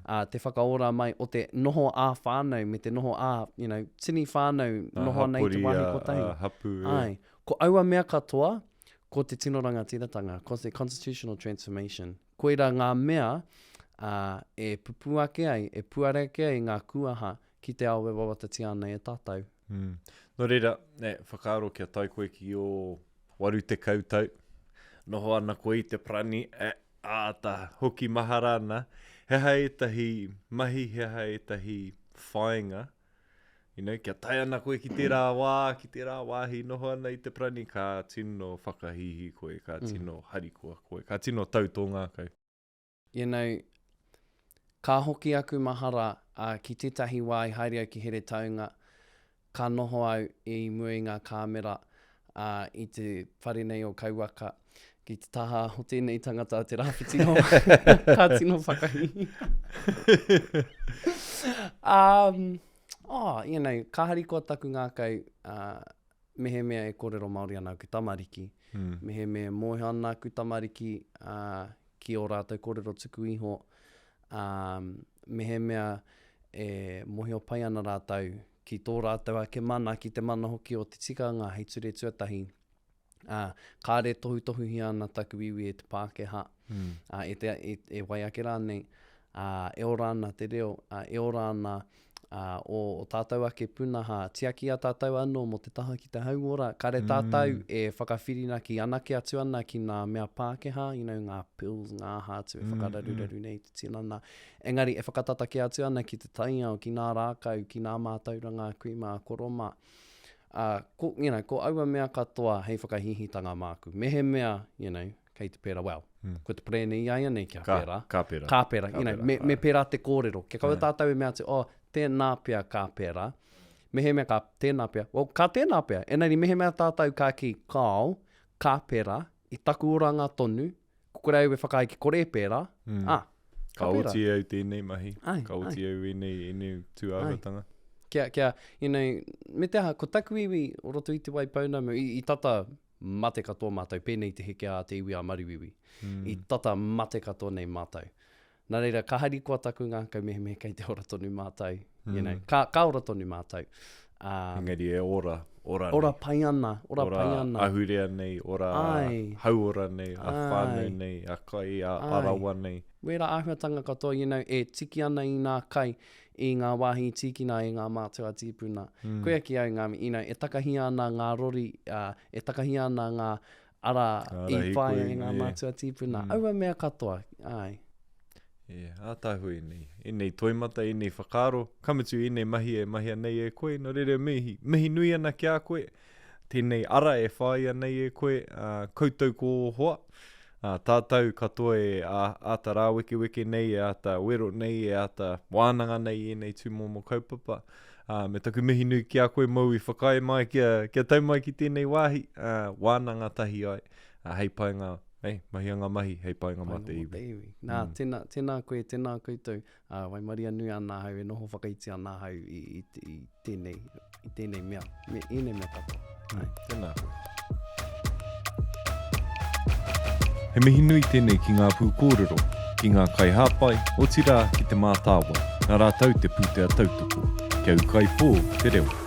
Ā, te whakaora mai o te noho ā-whānau me te noho ā, you know, tini whānau noho ana i te wāhi kotahi. Ā-hapori, ā-hapū, e. Āe. Ko aua mea katoa, Ko te tino rangatiratanga, ko te constitutional transformation. Koirā ngā mea, ā, e pupū ake ai, e puare ake ai ngā kūaha ki te ao e wawatatia ana e tātou. Mm. Nō reira, e, whakaaro kia tae koe ki ō 80 tau, noho ana koe i te parani, e, āta hoki mahara ana, he aha ētahi mahi, he aha ētahi whāinga You know, kia tae ana koe ki tērā wā, ki tērā wāhi noho ana i te parani, ka tino whakahīhī koe, ka mm. tino harikoa koe, ka tino tau tō ngākau. You know, ka hoki aku mahara uh, ki tētahi wā i haere au ki Heretaunga, ka noho au i mua i ngā kāmera uh, i te whare nei o Kauaka, ki te taha o tēnei tangata te rāwhiti o ka tino whakahī. um, oh, you know, ka harikoa taku ngākau uh, mehemea e kōrero Māori ana aku tamariki, mm. mehemea e mōhio ana aku tamariki uh, ki ō rātou kōrero tuku iho, um, mehemea e mōhio pai ana rātou ki tō rātou ake mana, ki te mana hoki o te tikanga hei ture tuatahi, Ā, kāre tohutohuhia ana taku iwi e te Pākehā, mm. ā, e, te, e, e wai ake rānei, ā, e ora ana te reo, ā, e ora ana ā, o, o tātou ake pūnaha, tiaki a tātou anō mō te taha ki te hauora, kāre mm. tātou e whakawhirinaki anake atu ana ki ngā mea Pākehā, you know, ngā pills, ngā aha atu e mm, whakararuraru mm. nei te tinana. Engari e whakatata kē atu ana ki te taiao, ki ngā rākau, ki ngā mātauranga kui mā, koro mā. Ā, ko, you know, ko aua mea katoa hei whakahīhītanga māku. Mehemea, you know, kei te pērā, well, mm. ko te perēne i a ia nei kia ka, pērā. Ka pērā. Ka pērā, you know, me, me pērā te kōrero. Kia kaua yeah. tātou e mea atu, oh, tēnā pea ka pērā. Mehemea ka tēnā pea, well, ka tēnā pea. Engari mehemea tātou ka kī, kāo, ka pērā, i taku oranga tonu, ko kore au e whakaae ki kore e pērā, mm. ah, ka, ka oti au tēnei mahi, ai, ka oti ai. au ēnei, ēnei tūāhuatanga. Kia, kia, you know, me te aha, ko taku iwi o roto i Te Waipounamu, i, i tata mate katoa mātou, pēnei te heke a te iwi a Maruiwi. Mm. I tata mate katoa nei mātou. Nā reira, ka harikoa taku ngākau mehemea kei te ora tonu mātou, mm. you know, ka, ka ora tonu mātou. Um, Engari e ora, ora nei. Ora pai ana, ora, ora pai ana. Ora ahurea nei, ora Ai. hauora nei, a whānau nei, a kai, a, a rawa nei. Wērā āhuatanga katoa, you know, e tiki ana i ngā kai, i ngā wāhi i tīkina e ngā mātua tīpuna. Mm. Koia ki au ngā, you know, e takahia ana ngā rori, uh, e takahia ana ngā ara i whāia e ngā mātua tīpuna. Mm. Aua mea katoa, ai. E, ātaahua ēnei, ēnei toimata, ēnei whakaaro, ka mutu ēnei mahi e mahia nei e koe, nō reira mihi, mihi nui ana ki a koe, tēnei ara e whāia nei e koe, ā, koutou ko ō hoa, ā, tātou katoa e ā, āta rāwekeweke nei, e āta wero nei, e āta wānanga nei i ēnei tūmomo kaupapa. Ā, me taku mihi nui ki a koe mōu i whakaae mai kia, kia tau mai ki tēnei wāhi, ā, wānanga tahi ai, ā, hei painga Hei, mahia ngā mahi hei painga mā te iwi. Te iwi. Nā, mm. tēnā, tēnā koe, tēnā koutou. Uh, waimaria nui ana ahau, e noho whakaiti ana ahau i, i, i, tēnei, i tēnei mea, me ēnei mea katoa. Mm, tēnā koe. He mihi nui tēnei ki ngā pūkōrero, ki ngā kaihāpai, otirā ki Te Mātāwai, nā rātou te pūtea tautoko. Kia ūkaipō te reo.